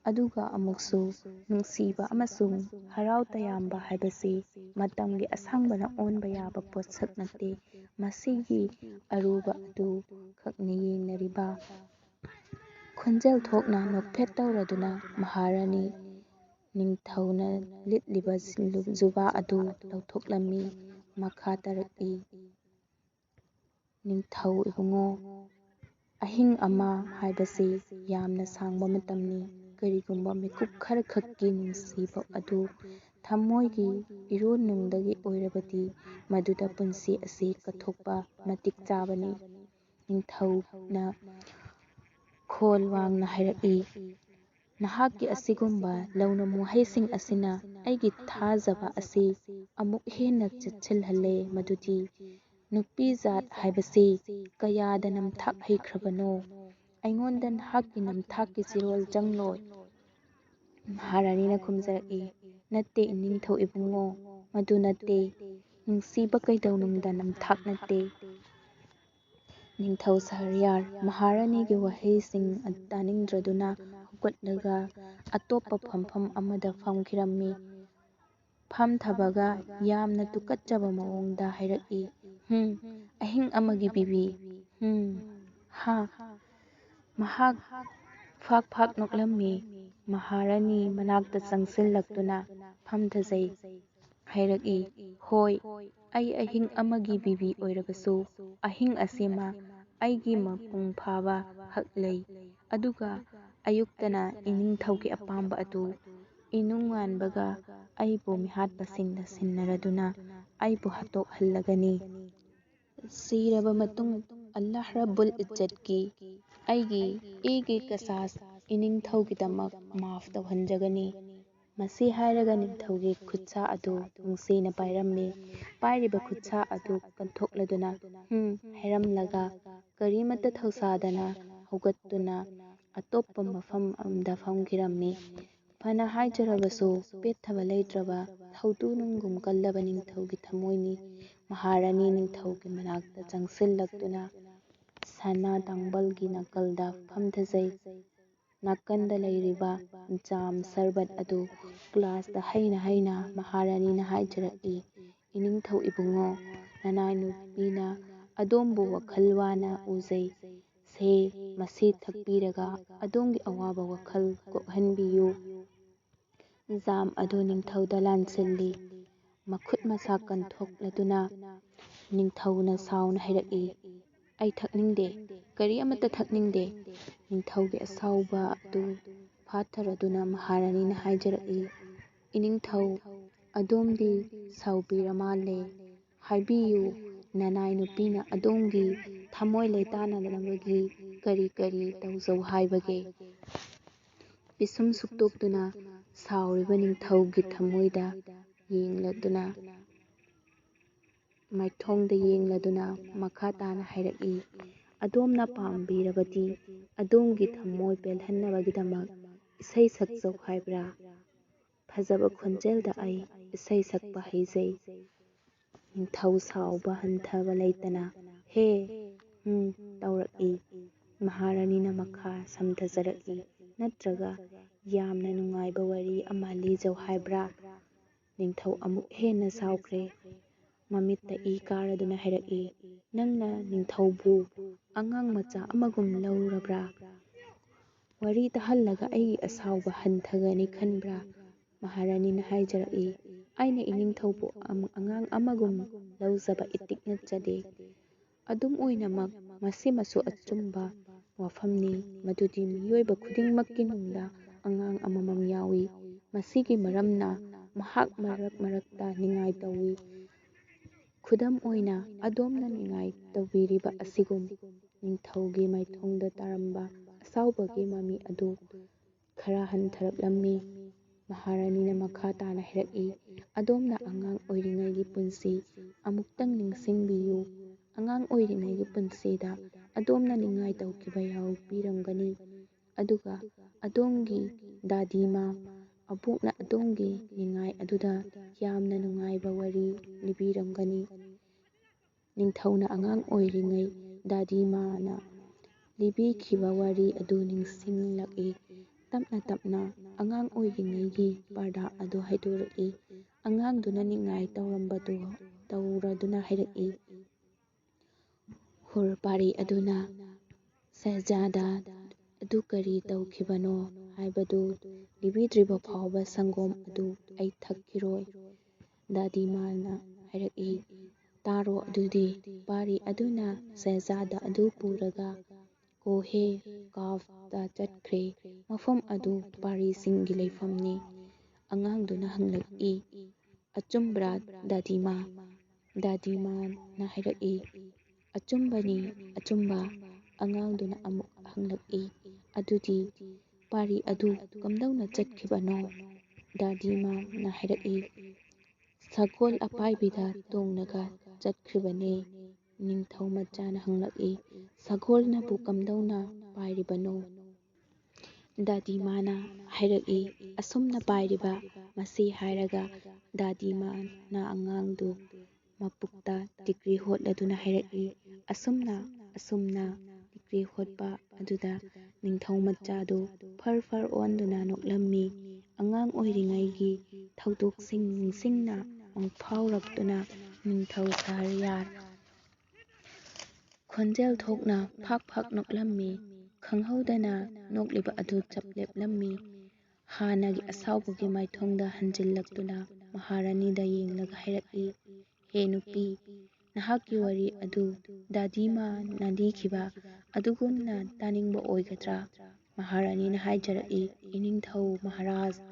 ꯑꯗꯨꯒ ꯑꯃꯨꯛꯁꯨ ꯅꯨꯡꯁꯤꯕ ꯑꯃꯁꯨꯡ ꯍꯔꯥꯎ ꯇꯌꯥꯝꯕ ꯍꯥꯏꯕꯁꯤ ꯃꯇꯝꯒꯤ ꯑꯁꯥꯡꯕꯅ ꯑꯣꯟꯕ ꯌꯥꯕ ꯄꯣꯠꯁꯛ ꯅꯠꯇꯦ꯫ ꯃꯁꯤꯒꯤ ꯑꯔꯨꯕ ꯑꯗꯨ ꯈꯛꯅ ꯌꯦꯡꯅꯔꯤꯕ꯫" ꯈꯣꯟꯖꯦꯜ ꯊꯣꯛꯅ ꯅꯣꯛꯐꯦꯠ ꯇꯧꯔꯗꯨꯅ ꯃꯍꯥꯔꯥꯅꯤ ꯅꯤꯡꯊꯧꯅ ꯂꯤꯠꯂꯤꯕ ꯖꯨꯕꯥ ꯑꯗꯨ ꯂꯧꯊꯣꯛꯂꯝꯃꯤ꯫ ꯃꯈꯥ ꯇꯥꯔꯛꯏ, "ꯅꯤꯡꯊꯧ ꯏꯕꯨꯡꯉꯣ, ꯑꯍꯤꯡ ꯑꯃ ꯍꯥꯏꯕꯁꯤ ꯌꯥꯝꯅ ꯁꯥꯡꯕ ꯃꯇꯝꯅꯤ꯫ ꯀꯔꯤꯒꯨꯝꯕ ꯃꯤꯀꯨꯞ ꯈꯔꯈꯛꯀꯤ ꯅꯨꯡꯁꯤꯕ ꯑꯗꯨ ꯊꯃꯣꯏꯒꯤ ꯏꯔꯣꯟꯅꯨꯡꯗꯒꯤ ꯑꯣꯏꯔꯕꯗꯤ, ꯃꯗꯨꯗ ꯄꯨꯟꯁꯤ ꯑꯁꯤ ꯀꯠꯊꯣꯛꯄ ꯃꯇꯤꯛ ꯆꯥꯕꯅꯤ꯫" ꯅꯤꯡꯊꯧꯅ ꯈꯣꯜ ꯋꯥꯡꯅ ꯍꯥꯏꯔꯛꯏ, "ꯅꯍꯥꯛꯀꯤ ꯑꯁꯤꯒꯨꯝꯕ ꯂꯧꯅꯝ ꯋꯥꯍꯩꯁꯤꯡ ꯑꯁꯤꯅ ꯑꯩꯒꯤ ꯊꯥꯖꯕ ꯑꯁꯤ ꯑꯃꯨꯛ ꯍꯦꯟꯅ ꯆꯦꯠꯁꯤꯜꯍꯜꯂꯦ, ꯃꯗꯨꯗꯤ ꯅꯨꯄꯤ ꯖꯥꯠ ꯍꯥꯏꯕꯁꯤ ꯀꯌꯥꯗ ꯅꯝꯊꯥꯛ ꯍꯩꯈ꯭ꯔꯕꯅꯣ꯫ ꯑꯩꯉꯣꯟꯗ ꯅꯍꯥꯛꯀꯤ ꯅꯝꯊꯥꯛꯀꯤ ꯆꯤꯔꯣꯜ ꯆꯪꯂꯣꯏ꯫" ꯃꯍꯥꯔꯥꯅꯤꯅ ꯈꯨꯝꯖꯔꯛꯏ, "ꯅꯠꯇꯦ, ꯏꯅꯤꯡꯊꯧ ꯏꯕꯨꯡꯉꯣ, ꯃꯗꯨ ꯅꯠꯇꯦ꯫ ꯅꯨꯡꯁꯤꯕ ꯀꯩꯗꯧꯅꯨꯡꯗ ꯅꯝꯊꯥꯛ ꯅꯠꯇꯦ꯫" ꯅꯤꯡꯊꯧ ꯁꯍꯔꯌꯥꯔ ꯃꯍꯥꯔꯥꯅꯤꯒꯤ ꯋꯥꯍꯩꯁꯤꯡ ꯑꯗꯨ ꯇꯥꯅꯤꯡꯗ꯭ꯔꯗꯨꯅ ꯍꯧꯒꯠꯂꯒ ꯑꯇꯣꯞꯄ ꯐꯝꯐꯝ ꯑꯃꯗ ꯐꯝꯈꯤꯔꯝꯃꯤ꯫ ꯐꯝꯊꯕꯒ ꯌꯥꯝꯅ ꯇꯨꯀꯠꯆꯕ ꯃꯑꯣꯡꯗ ꯍꯥꯏꯔꯛꯏ, "ꯍꯨꯝ, ꯑꯍꯤꯡ ꯑꯃꯒꯤ ꯕꯤꯕꯤ, ꯍꯨꯝ, ꯍꯥ?" ꯃꯍꯥꯛ ꯐꯥꯛ ꯐꯥꯛ ꯅꯣꯛꯂꯝꯃꯤ꯫ ꯃꯍꯥꯔꯥꯅꯤ ꯃꯅꯥꯛꯇ ꯆꯪꯁꯤꯜꯂꯛꯇꯨꯅ ꯐꯝꯊꯖꯩ꯫ ꯍꯥꯏꯔꯛꯏ, "ꯍꯣꯏ, ꯑꯩ ꯑꯍꯤꯡ ꯑꯃꯒꯤ ꯕꯤꯕꯤ ꯑꯣꯏꯔꯕꯁꯨ ꯑꯍꯤꯡ ꯑꯁꯤꯃ ꯑꯩꯒꯤ ꯃꯄꯨꯡ ꯐꯥꯕ ꯍꯛ ꯂꯩ꯫ ꯑꯗꯨꯒ ꯑꯌꯨꯛꯇꯅ ꯏꯅꯤꯡꯊꯧꯒꯤ ꯑꯄꯥꯝꯕ ꯑꯗꯨ ꯏꯅꯨꯡ ꯉꯥꯟꯕꯒ ꯑꯩꯕꯨ ꯃꯤꯍꯥꯠꯄꯁꯤꯡꯗ ꯁꯤꯟꯅꯔꯗꯨꯅ ꯑꯩꯕꯨ ꯍꯥꯠꯇꯣꯛꯍꯜꯂꯒꯅꯤ꯫ ꯁꯤꯔꯕ ꯃꯇꯨꯡ ꯑꯜꯂꯥꯍ ꯔꯕꯨꯜ ꯏꯖꯠꯀꯤ ꯑꯩꯒꯤ ꯏꯒꯤ ꯀꯁꯥꯁ ꯏꯅꯤꯡꯊꯧꯒꯤꯗꯃꯛ ꯃꯥꯐ ꯇꯧꯍꯟꯖꯒꯅꯤ꯫ ꯃꯁꯤ ꯍꯥꯏꯔꯒ ꯅꯤꯡꯊꯧꯒꯤ ꯈꯨꯠꯁꯥ ꯑꯗꯨ ꯅꯨꯡꯁꯤꯅ ꯄꯥꯏꯔꯝꯃꯤ꯫ ꯄꯥꯏꯔꯤꯕ ꯈꯨꯠꯁꯥ ꯑꯗꯨ ꯀꯟꯊꯣꯛꯂꯗꯨꯅ "ꯍꯨꯝ" ꯍꯥꯏꯔꯝꯂꯒ ꯒꯥꯔꯤ ꯑꯃꯠꯇ ꯊꯧꯁꯥꯗꯅ ꯍꯧꯒꯠꯇꯨꯅ ꯑꯇꯣꯞꯄ ꯃꯐꯝ ꯑꯃꯗ ꯐꯝꯈꯤꯔꯝꯃꯤ꯫ ꯐꯅ ꯍꯥꯏꯖꯔꯕꯁꯨ ꯄꯦꯠꯊꯕ ꯂꯩꯇ꯭ꯔꯕ ꯊꯧꯗꯨ ꯅꯨꯡꯒꯨꯝ ꯀꯜꯂꯕ ꯅꯤꯡꯊꯧꯒꯤ ꯊꯃꯣꯏꯅꯤ꯫ ꯃꯍꯥꯔꯥꯅꯤ ꯅꯤꯡꯊꯧꯒꯤ ꯃꯅꯥꯛꯇ ꯆꯪꯁꯤꯜꯂꯛꯇꯨꯅ ꯁꯅꯥ ꯇꯥꯡꯕꯜꯒꯤ ꯅꯥꯀꯜꯗ ꯐꯝꯊꯖꯩ꯫ ꯅꯥꯀꯟꯗ ꯂꯩꯔꯤꯕ ꯖꯥꯝ ꯁꯔꯕꯠ ꯑꯗꯨ ꯒ꯭ꯂꯥꯁꯇ ꯍꯩꯅ ꯍꯩꯅ ꯃꯍꯥꯔꯥꯅꯤꯅ ꯍꯥꯏꯖꯔꯛꯏ, "ꯏꯅꯤꯡꯊꯧ ꯏꯕꯨꯡꯉꯣ, ꯅꯅꯥꯏ ꯅꯨꯄꯤꯅ ꯑꯗꯣꯝꯕꯨ ꯋꯥꯈꯜ ꯋꯥꯅ ꯎꯖꯩ꯫ ꯁꯦ, ꯃꯁꯤ ꯊꯛꯄꯤꯔꯒ ꯑꯗꯣꯝꯒꯤ ꯑꯋꯥꯕ ꯋꯥꯈꯜ ꯀꯣꯛꯍꯟꯕꯤꯌꯨ"꯫ ꯖꯥꯝ ꯑꯗꯨ ꯅꯤꯡꯊꯧꯗ ꯂꯥꯟꯁꯤꯜꯂꯤ꯫ ꯃꯈꯨꯠ ꯃꯁꯥ ꯀꯟꯊꯣꯛꯂꯗꯨꯅ ꯅꯤꯡꯊꯧꯅ ꯁꯥꯎꯅ ꯍꯥꯏꯔꯛꯏ, "ꯑꯩ ꯊꯛꯅꯤꯡꯗꯦ, ꯀꯔꯤ ꯑꯃꯠꯇ ꯊꯛꯅꯤꯡꯗꯦ"꯫ ꯅꯤꯡꯊꯧꯒꯤ ꯑꯁꯥꯎꯕ ꯑꯗꯨ ꯐꯥꯊꯔꯗꯨꯅ ꯃꯍꯥꯔꯥꯅꯤꯅ ꯍꯥꯏꯖꯔꯛꯏ, "ꯏꯅꯤꯡꯊꯧ, ꯑꯗꯣꯝꯗꯤ ꯁꯥꯎꯕꯤꯔ ꯃꯥꯜꯂꯦ꯫ ꯍꯥꯏꯕꯤꯌꯨ, ꯅꯅꯥꯏ ꯅꯨꯄꯤꯅ ꯑꯗꯣꯝꯒꯤ ꯊꯃꯣꯏ ꯂꯩꯇꯥꯅꯅꯕꯒꯤ ꯀꯔꯤ ꯀꯔꯤ ꯇꯧꯖꯧ ꯍꯥꯏꯕꯒꯦ?" ꯄꯤꯁꯨꯝ ꯁꯨꯛꯇꯣꯛꯇꯨꯅ ꯁꯥꯎꯔꯤꯕ ꯅꯤꯡꯊꯧꯒꯤ ꯊꯃꯣꯏꯗ ꯌꯦꯡꯂꯗꯨꯅ ꯃꯥꯏꯊꯣꯡꯗ ꯌꯦꯡꯂꯗꯨꯅ ꯃꯈꯥ ꯇꯥꯅ ꯍꯥꯏꯔꯛꯏ, "ꯑꯗꯣꯝꯅ ꯄꯥꯝꯕꯤꯔꯕꯗꯤ ꯑꯗꯣꯝꯒꯤ ꯊꯃꯣꯏ ꯄꯦꯜꯍꯟꯅꯕꯒꯤꯗꯃꯛ ꯏꯁꯩ ꯁꯛꯆꯧ ꯍꯥꯏꯕ꯭ꯔꯥ? ꯐꯖꯕ ꯈꯣꯟꯖꯦꯜꯗ ꯑꯩ ꯏꯁꯩ ꯁꯛꯄ ꯍꯩꯖꯩ"꯫ ꯅꯤꯡꯊꯧ ꯁꯥꯎꯕ ꯍꯟꯊꯕ ꯂꯩꯇꯅ "ꯍꯦ, ꯍꯨꯝ" ꯇꯧꯔꯛꯏ꯫ ꯃꯍꯥꯔꯥꯅꯤꯅ ꯃꯈꯥ ꯁꯝꯊꯖꯔꯛꯏ, "ꯅꯠꯇ꯭ꯔꯒ ꯌꯥꯝꯅ ꯅꯨꯡꯉꯥꯏꯕ ꯋꯥꯔꯤ ꯑꯃ ꯂꯤꯖꯧ ꯍꯥꯏꯕ꯭ꯔꯥ?" ꯅꯤꯡꯊꯧ ꯑꯃꯨꯛ ꯍꯦꯟꯅ ꯁꯥꯎꯈ꯭ꯔꯦ꯫ ꯃꯃꯤꯠꯇ ꯏ ꯀꯥꯔꯗꯨꯅ ꯍꯥꯏꯔꯛꯏ, "ꯅꯪꯅ ꯅꯤꯡꯊꯧꯕꯨ ꯑꯉꯥꯡ ꯃꯆꯥ ꯑꯃꯒꯨꯝ ꯂꯧꯔꯕ꯭ꯔꯥ? ꯋꯥꯔꯤ ꯇꯥꯍꯜꯂꯒ ꯑꯩꯒꯤ ꯑꯁꯥꯎꯕ ꯍꯟꯊꯒꯅꯤ ꯈꯟꯕ꯭ꯔꯥ?" ꯃꯍꯥꯔꯥꯅꯤꯅ ꯍꯥꯏꯖꯔꯛꯏ, "ꯑꯩꯅ ꯏꯅꯤꯡꯊꯧꯕꯨ ꯑꯃ-, ꯑꯉꯥꯡ ꯑꯃꯒꯨꯝ ꯂꯧꯖꯕ ꯏꯇꯤꯛ ꯅꯠꯆꯗꯦ꯫ ꯑꯗꯨꯝ ꯑꯣꯏꯅꯃꯛ, ꯃꯁꯤꯃꯁꯨ ꯑꯆꯨꯝꯕ ꯋꯥꯐꯝꯅꯤ, ꯃꯗꯨꯗꯤ ꯃꯤꯑꯣꯏꯕ ꯈꯨꯗꯤꯡꯃꯛꯀꯤ ꯅꯨꯡꯗ ꯑꯉꯥꯡ ꯑꯃꯃꯝ ꯌꯥꯎꯏ꯫ ꯃꯁꯤꯒꯤ ꯃꯔꯝꯅ ꯃꯍꯥꯛ ꯃꯔꯛ ꯃꯔꯛꯇ ꯅꯤꯡꯉꯥꯏ ꯇꯧꯏ꯫ ꯈꯨꯗꯝ ꯑꯣꯏꯅ, ꯑꯗꯣꯝꯅ ꯅꯤꯡꯉꯥꯏ ꯇꯧꯕꯤꯔꯤꯕ ꯑꯁꯤꯒꯨꯝ ꯅꯤꯡꯊꯧꯒꯤ ꯃꯥꯏꯊꯣꯡꯗ ꯇꯥꯔꯝꯕ ꯑꯁꯥꯎꯕꯒꯤ ꯃꯃꯤ ꯑꯗꯨ ꯈꯔ ꯍꯟꯊꯔꯛꯂꯝꯃꯤ꯫ ꯃꯍꯥꯔꯥꯅꯤꯅ ꯃꯈꯥ ꯇꯥꯅ ꯍꯥꯏꯔꯛꯏ, "ꯑꯗꯣꯝꯅ ꯑꯉꯥꯡ ꯑꯣꯏꯔꯤꯉꯩꯒꯤ ꯄꯨꯟꯁꯤ ꯑꯃꯨꯛꯇꯪ ꯅꯤꯡꯁꯤꯡꯕꯤꯌꯨ꯫ ꯑꯉꯥꯡ ꯑꯣꯏꯔꯤꯉꯩꯒꯤ ꯄꯨꯟꯁꯤꯗ ꯑꯗꯣꯝꯅ ꯅꯤꯡꯉꯥꯏ ꯇꯧꯈꯤꯕ ꯌꯥꯎꯕꯤꯔꯝꯒꯅꯤ꯫ ꯑꯗꯨꯒ ꯑꯗꯣꯝꯒꯤ ꯗꯥꯗꯤꯃꯥ ꯑꯕꯣꯛꯅ ꯑꯗꯣꯝꯒꯤ ꯅꯤꯡꯉꯥꯏ ꯑꯗꯨꯗ ꯌꯥꯝꯅ ꯅꯨꯡꯉꯥꯏꯕ ꯋꯥꯔꯤ ꯂꯤꯕꯤꯔꯝꯒꯅꯤ꯫" ꯅꯤꯡꯊꯧꯅ ꯑꯉꯥꯡ ꯑꯣꯏꯔꯤꯉꯩ ꯗꯥꯗꯤꯃꯥꯅ ꯂꯤꯕꯤꯈꯤꯕ ꯋꯥꯔꯤ ꯑꯗꯨ ꯅꯤꯡꯁꯤꯡꯂꯛꯏ꯫ ꯇꯞꯅ ꯇꯞꯅ ꯑꯉꯥꯡ ꯑꯣꯏꯔꯤꯉꯩꯒꯤ ꯄꯥꯔꯗꯥ ꯑꯗꯨ ꯍꯥꯏꯗꯣꯔꯛꯏ꯫ ꯑꯉꯥꯡꯗꯨꯅ ꯅꯤꯡꯉꯥꯏ ꯇꯧꯔꯝꯕꯗꯨ ꯇꯧꯔꯗꯨꯅ ꯍꯥꯏꯔꯛꯏ, "ꯍꯨꯔ ꯄꯥꯔꯤ ꯑꯗꯨꯅ ꯁꯍꯖꯥꯗ ꯑꯗꯨ ꯀꯔꯤ ꯇꯧꯈꯤꯕꯅꯣ ꯍꯥꯏꯕꯗꯨ ꯂꯤꯕꯤꯗ꯭ꯔꯤꯕ ꯐꯥꯎꯕ ꯁꯪꯒꯣꯝ ꯑꯗꯨ ꯑꯩ ꯊꯛꯈꯤꯔꯣꯏ꯫" ꯗꯥꯗꯤꯃꯥꯅ ꯍꯥꯏꯔꯛꯏ, "ꯇꯥꯔꯣ ꯑꯗꯨꯗꯤ꯫" ꯄꯥꯔꯤ ꯑꯗꯨꯅ ꯁꯍꯖꯥꯗ ꯑꯗꯨ ꯄꯨꯔꯒ ꯀꯣꯍꯦ ꯀꯥꯐꯇ ꯆꯠꯈ꯭ꯔꯦ꯫ ꯃꯐꯝ ꯑꯗꯨ ꯄꯥꯔꯤꯁꯤꯡꯒꯤ ꯂꯩꯐꯝꯅꯤ꯫ ꯑꯉꯥꯡꯗꯨꯅ ꯍꯪꯂꯛꯏ, "ꯑꯆꯨꯝꯕ꯭ꯔꯥ, ꯗꯥꯗꯤꯃꯥ?" ꯗꯥꯗꯤꯃꯥꯅ ꯍꯥꯏꯔꯛꯏ, "ꯑꯆꯨꯝꯕꯅꯤ, ꯑꯆꯨꯝꯕ꯫" ꯑꯉꯥꯡꯗꯨꯅ ꯑꯃꯨꯛ ꯍꯪꯂꯛꯏ, "ꯑꯗꯨꯗꯤ ꯄꯥꯔꯤ ꯑꯗꯨ ꯀꯝꯗꯧꯅ ꯆꯠꯈꯤꯕꯅꯣ?" ꯗꯥꯗꯤꯃꯥꯅ ꯍꯥꯏꯔꯛꯏ, "ꯁꯒꯣꯜ ꯑꯄꯥꯏꯕꯤꯗ ꯇꯣꯡꯂꯒ ꯆꯠꯈ꯭ꯔꯤꯕꯅꯦ꯫" ꯅꯤꯡꯊꯧ ꯃꯆꯥꯅ ꯍꯪꯂꯛꯏ, "ꯁꯒꯣꯜꯅꯕꯨ ꯀꯝꯗꯧꯅ ꯄꯥꯏꯔꯤꯕꯅꯣ?" ꯗꯥꯗꯤꯃꯥꯅ ꯍꯥꯏꯔꯛꯏ, "ꯑꯁꯨꯝꯅ ꯄꯥꯏꯔꯤꯕ꯫" ꯃꯁꯤ ꯍꯥꯏꯔꯒ ꯗꯥꯗꯤꯃꯥꯅ ꯑꯉꯥꯡꯗꯨ ꯃꯄꯨꯛꯇ ꯇꯤꯀ꯭ꯔꯤ ꯍꯣꯠꯂꯗꯨꯅ ꯍꯥꯏꯔꯛꯏ, "ꯑꯁꯨꯝꯅ, ꯑꯁꯨꯝꯅ꯫" ꯇꯤꯀ꯭ꯔꯤ ꯍꯣꯠꯄ ꯑꯗꯨꯗ ꯅꯤꯡꯊꯧ ꯃꯆꯥꯗꯨ ꯐꯔ ꯐꯔ ꯑꯣꯟꯗꯨꯅ ꯅꯣꯛꯂꯝꯃꯤ꯫ ꯑꯉꯥꯡ ꯑꯣꯏꯔꯤꯉꯩꯒꯤ ꯊꯧꯗꯣꯛꯁꯤꯡ ꯅꯤꯡꯁꯤꯡꯅ ꯃꯪꯐꯥꯎꯔꯛꯇꯨꯅ ꯅꯤꯡꯊꯧ ꯁꯍꯔꯌꯥꯔ ꯈꯣꯟꯖꯦꯜ ꯊꯣꯛꯅ ꯐꯥꯛ ꯐꯥꯛ ꯅꯣꯛꯂꯝꯃꯤ꯫ ꯈꯪꯍꯧꯗꯅ ꯅꯣꯛꯂꯤꯕ ꯑꯗꯨ ꯆꯞ ꯂꯦꯞꯂꯝꯃꯤ꯫ ꯍꯥꯟꯅꯒꯤ ꯑꯁꯥꯎꯕꯒꯤ ꯃꯥꯏꯊꯣꯡꯗ ꯍꯟꯖꯤꯜꯂꯛꯇꯨꯅ ꯃꯍꯥꯔꯥꯅꯤꯗ ꯌꯦꯡꯂꯒ ꯍꯥꯏꯔꯛꯏ, "ꯍꯦ ꯅꯨꯄꯤ, ꯅꯍꯥꯛꯀꯤ ꯋꯥꯔꯤ ꯑꯗꯨ ꯗꯥꯗꯤꯃꯥꯅ ꯂꯤꯈꯤꯕ ꯑꯗꯨꯒꯨꯝꯅ ꯇꯥꯅꯤꯡꯕ ꯑꯣꯏꯒꯗ꯭ꯔꯥ? ꯃꯍꯥꯔꯥꯅꯤꯅ ꯍꯥꯏꯖꯔꯛꯏ, "ꯏꯅꯤꯡꯊꯧ ꯃꯍꯥꯔꯥꯖ,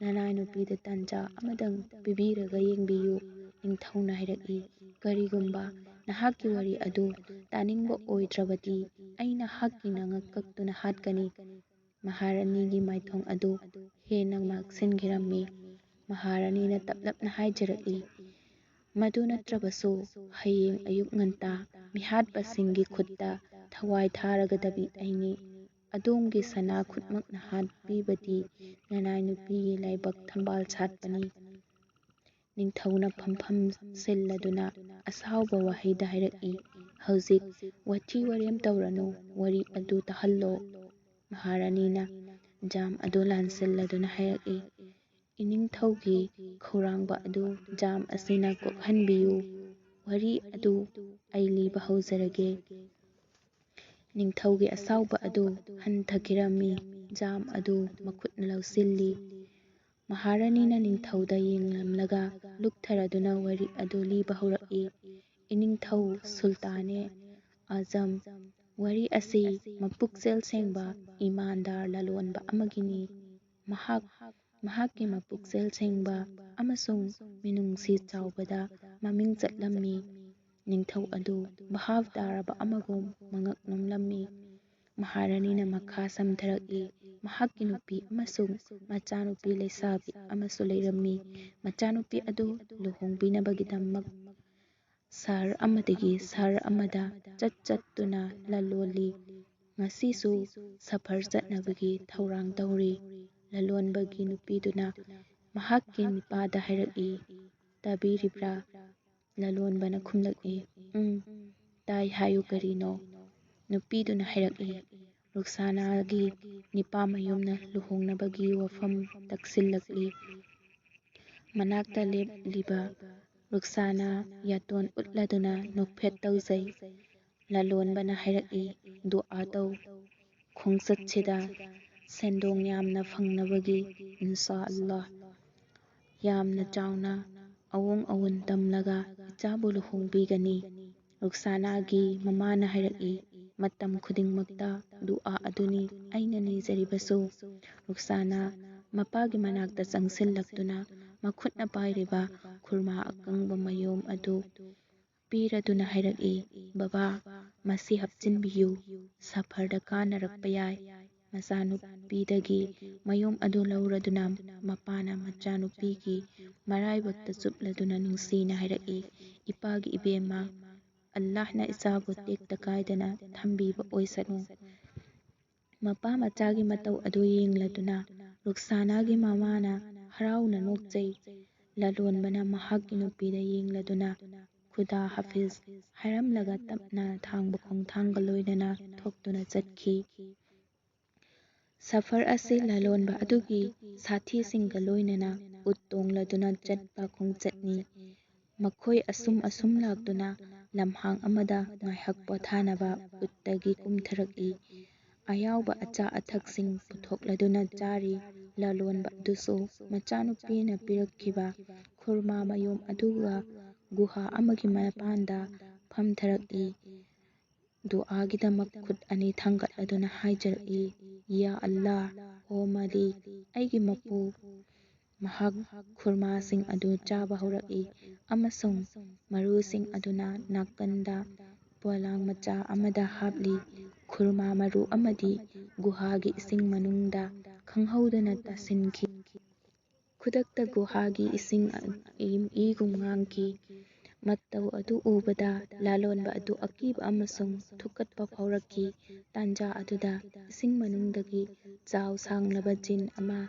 ꯅꯅꯥꯏ ꯅꯨꯄꯤꯗ ꯇꯥꯟꯖꯥ ꯑꯃꯗꯪ ꯄꯤꯕꯤꯔꯒ ꯌꯦꯡꯕꯤꯌꯨ꯫" ꯅꯤꯡꯊꯧꯅ ꯍꯥꯏꯔꯛꯏ, "ꯀꯔꯤꯒꯨꯝꯕ ꯅꯍꯥꯛꯀꯤ ꯋꯥꯔꯤ ꯑꯗꯨ ꯇꯥꯅꯤꯡꯕ ꯑꯣꯏꯗ꯭ꯔꯕꯗꯤ ꯑꯩ ꯅꯍꯥꯛꯀꯤ ꯅꯉꯛ ꯀꯛꯇꯨꯅ ꯍꯥꯠꯀꯅꯤ꯫" ꯃꯍꯥꯔꯥꯅꯤꯒꯤ ꯃꯥꯏꯊꯣꯡ ꯑꯗꯨ ꯍꯦꯟꯅ ꯃꯛꯁꯤꯟꯈꯤꯔꯝꯃꯤ꯫ ꯃꯍꯥꯔꯥꯅꯤꯅ ꯇꯞꯂꯞꯅ ꯍꯥꯏꯖꯔꯛꯏ, "ꯃꯗꯨ ꯅꯠꯇ꯭ꯔꯕꯁꯨ, ꯍꯌꯦꯡ ꯑꯌꯨꯛ ꯉꯟꯇꯥ ꯃꯤꯍꯥꯠꯄꯁꯤꯡꯒꯤ ꯈꯨꯠꯇ ꯊꯋꯥꯏ ꯊꯥꯔꯒꯗꯕꯤ ꯑꯩꯅꯤ꯫ ꯑꯗꯣꯝꯒꯤ ꯁꯅꯥ ꯈꯨꯠꯃꯛꯅ ꯍꯥꯠꯄꯤꯕꯗꯤ ꯅꯅꯥꯏ ꯅꯨꯄꯤꯒꯤ ꯂꯥꯏꯕꯛ ꯊꯝꯕꯥꯜ ꯁꯥꯠꯄꯅꯤ꯫" ꯅꯤꯡꯊꯧꯅ ꯐꯝꯐꯝ ꯁꯤꯜꯂꯗꯨꯅ ꯑꯁꯥꯎꯕ ꯋꯥꯍꯩꯗ ꯍꯥꯏꯔꯛꯏ, "ꯍꯧꯖꯤꯛ ꯋꯥꯊꯤ ꯋꯥꯔꯦꯝ ꯇꯧꯔꯅꯨ, ꯋꯥꯔꯤ ꯑꯗꯨ ꯇꯥꯍꯜꯂꯣ꯫" ꯃꯍꯥꯔꯥꯅꯤꯅ ꯖꯥꯝ ꯑꯗꯨ ꯂꯥꯟꯁꯤꯜꯂꯗꯨꯅ ꯍꯥꯏꯔꯛꯏ, "ꯏꯅꯤꯡꯊꯧꯒꯤ ꯈꯧꯔꯥꯡꯕ ꯑꯗꯨ ꯖꯥꯝ ꯑꯁꯤꯅ ꯀꯣꯛꯍꯟꯕꯤꯌꯨ꯫ ꯋꯥꯔꯤ ꯑꯗꯨ ꯑꯩ ꯂꯤꯕ ꯍꯧꯖꯔꯒꯦ꯫" ꯅꯤꯡꯊꯧꯒꯤ ꯑꯁꯥꯎꯕ ꯑꯗꯨ ꯍꯟꯊꯈꯤꯔꯝꯃꯤ꯫ ꯖꯥꯝ ꯑꯗꯨ ꯃꯈꯨꯠꯅ ꯂꯧꯁꯤꯜꯂꯤ꯫ ꯃꯍꯥꯔꯥꯅꯤꯅ ꯅꯤꯡꯊꯧꯗ ꯌꯦꯡꯂꯝꯂꯒ ꯂꯨꯞꯊꯔꯗꯨꯅ ꯋꯥꯔꯤ ꯑꯗꯨ ꯂꯤꯕ ꯍꯧꯔꯛꯏ꯫ "ꯏꯅꯤꯡꯊꯧ ꯁꯨꯜꯇꯥꯅꯦ ꯑꯖꯝ, ꯋꯥꯔꯤ ꯑꯁꯤ ꯃꯄꯨꯛꯆꯦꯜ ꯁꯦꯡꯕ, ꯏꯃꯥꯟꯗꯥꯔ ꯂꯂꯣꯟꯕ ꯑꯃꯒꯤꯅꯤ꯫ ꯃꯍꯥꯛ, ꯃꯍꯥꯛꯀꯤ ꯃꯄꯨꯛꯆꯦꯜ ꯁꯦꯡꯕ ꯑꯃꯁꯨꯡ ꯃꯤꯅꯨꯡꯁꯤ ꯆꯥꯎꯕꯗ ꯃꯃꯤꯡ ꯆꯠꯂꯝꯃꯤ꯫ ꯅꯤꯡꯊꯧ ꯑꯗꯨ ꯚꯥꯞ ꯇꯥꯔꯕ ꯑꯃꯒꯨꯝ ꯃꯉꯛ ꯅꯣꯝꯂꯝꯃꯤ꯫" ꯃꯍꯥꯔꯥꯅꯤꯅ ꯃꯈꯥ ꯁꯝꯊꯔꯛꯏ, "ꯃꯍꯥꯛꯀꯤ ꯅꯨꯄꯤ ꯑꯃꯁꯨꯡ ꯃꯆꯥꯅꯨꯄꯤ ꯂꯩꯁꯥꯕꯤ ꯑꯃꯁꯨ ꯂꯩꯔꯝꯃꯤ꯫ ꯃꯆꯥꯅꯨꯄꯤ ꯑꯗꯨ ꯂꯨꯍꯣꯡꯕꯤꯅꯕꯒꯤꯗꯃꯛ ꯁꯍꯔ ꯑꯃꯗꯒꯤ ꯁꯍꯔ ꯑꯃꯗ ꯆꯠ ꯆꯠꯇꯨꯅ ꯂꯂꯣꯜꯂꯤ꯫ ꯉꯁꯤꯁꯨ ꯁꯐꯔ ꯆꯠꯅꯕꯒꯤ ꯊꯧꯔꯥꯡ ꯇꯧꯔꯤ꯫" ꯂꯂꯣꯟꯕꯒꯤ ꯅꯨꯄꯤꯗꯨꯅ ꯃꯍꯥꯛꯀꯤ ꯅꯨꯄꯥꯗ ꯍꯥꯏꯔꯛꯏ, "ꯇꯥꯕꯤꯔꯤꯕ꯭ꯔꯥ?" ꯂꯂꯣꯟꯕꯅ ꯈꯨꯝꯂꯛꯏ, "ꯎꯝ, ꯇꯥꯏ ꯍꯥꯏꯌꯨ, ꯀꯔꯤꯅꯣ?" ꯅꯨꯄꯤꯗꯨꯅ ꯍꯥꯏꯔꯛꯏ, "ꯔꯨꯛꯁꯥꯅꯥꯒꯤ ꯅꯤꯄꯥ ꯃꯌꯨꯝꯅ ꯂꯨꯍꯣꯡꯅꯕꯒꯤ ꯋꯥꯐꯝ ꯇꯛꯁꯤꯜꯂꯛꯂꯤ꯫" ꯃꯅꯥꯛꯇ ꯂꯦꯞꯂꯤꯕ ꯔꯨꯛꯁꯥꯅꯥ ꯌꯥꯇꯣꯟ ꯎꯠꯂꯗꯨꯅ ꯅꯣꯛꯐꯦꯠ ꯇꯧꯖꯩ꯫ ꯂꯂꯣꯟꯕꯅ ꯍꯥꯏꯔꯛꯏ, "ꯗꯨꯑꯥ ꯇꯧ, ꯈꯣꯡꯆꯠꯁꯤꯗ ꯁꯦꯟꯗꯣꯡ ꯌꯥꯝꯅ ꯐꯪꯅꯕꯒꯤ, ꯏꯟꯁꯥ ꯑꯜꯂꯥꯍ꯫ ꯌꯥꯝꯅ ꯆꯥꯎꯅ ꯑꯑꯣꯡ ꯑꯑꯣꯟ ꯇꯝꯂꯒ ꯏꯆꯥꯕꯨ ꯂꯨꯍꯣꯡꯕꯤꯒꯅꯤ꯫ ꯔꯨꯛꯁꯥꯅꯥꯒꯤ ꯃꯃꯥꯅ ꯍꯥꯏꯔꯛꯏ, "ꯃꯇꯝ ꯈꯨꯗꯤꯡꯃꯛꯇ ꯗꯨꯑꯥ ꯑꯗꯨꯅꯤ ꯑꯩꯅ ꯅꯤꯖꯔꯤꯕꯁꯨ꯫" ꯔꯨꯛꯁꯥꯅꯥ ꯃꯄꯥꯒꯤ ꯃꯅꯥꯛꯇ ꯆꯪꯁꯤꯜꯂꯛꯇꯨꯅ ꯃꯈꯨꯠꯅ ꯄꯥꯏꯔꯤꯕ ꯈꯨꯔꯃꯥ ꯑꯀꯪꯕ ꯃꯌꯣꯝ ꯑꯗꯨ ꯄꯤꯔꯗꯨꯅ ꯍꯥꯏꯔꯛꯏ, "ꯕꯕꯥ, ꯃꯁꯤ ꯍꯥꯞꯆꯤꯟꯕꯤꯌꯨ, ꯁꯐꯔꯗ ꯀꯥꯟꯅꯔꯛꯄ ꯌꯥꯏ꯫" ꯃꯆꯥꯅꯨꯄꯤꯗꯒꯤ ꯃꯌꯣꯝ ꯑꯗꯨ ꯂꯧꯔꯗꯨꯅ ꯃꯄꯥꯅ ꯃꯆꯥꯅꯨꯄꯤꯒꯤ ꯃꯔꯥꯏꯕꯛꯇ ꯆꯨꯞꯂꯗꯨꯅ ꯅꯨꯡꯁꯤꯅ ꯍꯥꯏꯔꯛꯏ, "ꯏꯄꯥꯒꯤ ꯏꯕꯦꯝꯃ, ꯑꯜꯂꯥꯍꯅ ꯏꯆꯥꯕꯨ ꯇꯦꯛꯇ ꯀꯥꯏꯗꯅ ꯊꯝꯕꯤꯕ ꯑꯣꯏꯁꯅꯨ꯫" ꯃꯄꯥ ꯃꯆꯥꯒꯤ ꯃꯇꯧ ꯑꯗꯨ ꯌꯦꯡꯂꯗꯨꯅ ꯔꯨꯛꯁꯥꯅꯥꯒꯤ ꯃꯃꯥꯅ ꯍꯔꯥꯎꯅ ꯅꯣꯛꯆꯩ꯫ ꯂꯂꯣꯟꯕꯅ ꯃꯍꯥꯛꯀꯤ ꯅꯨꯄꯤꯗ ꯌꯦꯡꯂꯗꯨꯅ, "ꯈꯨꯗꯥ ꯍꯥꯐꯤꯖ" ꯍꯥꯏꯔꯝꯂꯒ ꯇꯞꯅ ꯊꯥꯡꯕ ꯈꯣꯡꯊꯥꯡꯒ ꯂꯣꯏꯅꯅ ꯊꯣꯛꯇꯨꯅ ꯆꯠꯈꯤ꯫ ꯁꯐꯔ ꯑꯁꯤ ꯂꯂꯣꯟꯕ ꯑꯗꯨꯒꯤ ꯁꯥꯊꯤꯁꯤꯡꯒ ꯂꯣꯏꯅꯅ ꯎꯠ ꯇꯣꯡꯂꯗꯨꯅ ꯆꯠꯄ ꯈꯣꯡꯆꯠꯅꯤ꯫ ꯃꯈꯣꯏ ꯑꯁꯨꯝ ꯑꯁꯨꯝ ꯂꯥꯛꯇꯨꯅ ꯂꯝꯍꯥꯡ ꯑꯃꯗ ꯉꯥꯏꯍꯥꯛ ꯄꯣꯊꯥꯅꯕ ꯎꯠꯇꯒꯤ ꯀꯨꯝꯊꯔꯛꯏ꯫ ꯑꯌꯥꯎꯕ ꯑꯆꯥ ꯑꯊꯛꯁꯤꯡ ꯄꯨꯊꯣꯛꯂꯗꯨꯅ ꯆꯥꯔꯤ꯫ ꯂꯂꯣꯟꯕ ꯑꯗꯨꯁꯨ ꯃꯆꯥꯅꯨꯄꯤꯅ ꯄꯤꯔꯛꯈꯤꯕ ꯈꯨꯔꯃꯥ ꯃꯌꯣꯝ ꯑꯗꯨꯒ ꯒꯨꯍꯥ ꯑꯃꯒꯤ ꯃꯄꯥꯟꯗ ꯐꯝꯊꯔꯛꯏ꯫ ꯗꯨꯑꯥꯒꯤꯗꯃꯛ ꯈꯨꯠ ꯑꯅꯤ ꯊꯥꯡꯒꯠꯂꯗꯨꯅ ꯍꯥꯏꯖꯔꯛꯏ, "ꯌꯥ ꯑꯜꯂꯥ, ꯑꯣ ꯃꯥꯂꯤꯛ, ꯑꯩꯒꯤ ꯃꯄꯨ꯫" ꯃꯍꯥꯛ ꯈꯨꯔꯃꯥꯁꯤꯡ ꯑꯗꯨ ꯆꯥꯕ ꯍꯧꯔꯛꯏ ꯑꯃꯁꯨꯡ ꯃꯔꯨꯁꯤꯡ ꯑꯗꯨꯅ ꯅꯥꯀꯟꯗ ꯄꯣꯂꯥꯡ ꯃꯆꯥ ꯑꯃꯗ ꯍꯥꯞꯂꯤ꯫ ꯈꯨꯔꯃꯥ ꯃꯔꯨ ꯑꯃꯗꯤ ꯒꯨꯍꯥꯒꯤ ꯏꯁꯤꯡ ꯃꯅꯨꯡꯗ ꯈꯪꯍꯧꯗꯅ ꯇꯥꯁꯤꯟꯈꯤ꯫ ꯈꯨꯗꯛꯇ ꯒꯨꯍꯥꯒꯤ ꯏꯁꯤꯡ ꯏ-, ꯏꯒꯨꯝ ꯉꯥꯡꯈꯤ꯫ ꯃꯇꯧ ꯑꯗꯨ ꯎꯕꯗ ꯂꯂꯣꯟꯕ ꯑꯗꯨ ꯑꯀꯤꯕ ꯑꯃꯁꯨꯡ ꯊꯨꯛꯀꯠꯄ ꯐꯥꯎꯔꯛꯈꯤ꯫ ꯇꯥꯟꯖꯥ ꯑꯗꯨꯗ ꯏꯁꯤꯡ ꯃꯅꯨꯡꯗꯒꯤ ꯆꯥꯎ ꯁꯥꯡꯂꯕ ꯖꯤꯟ ꯑꯃ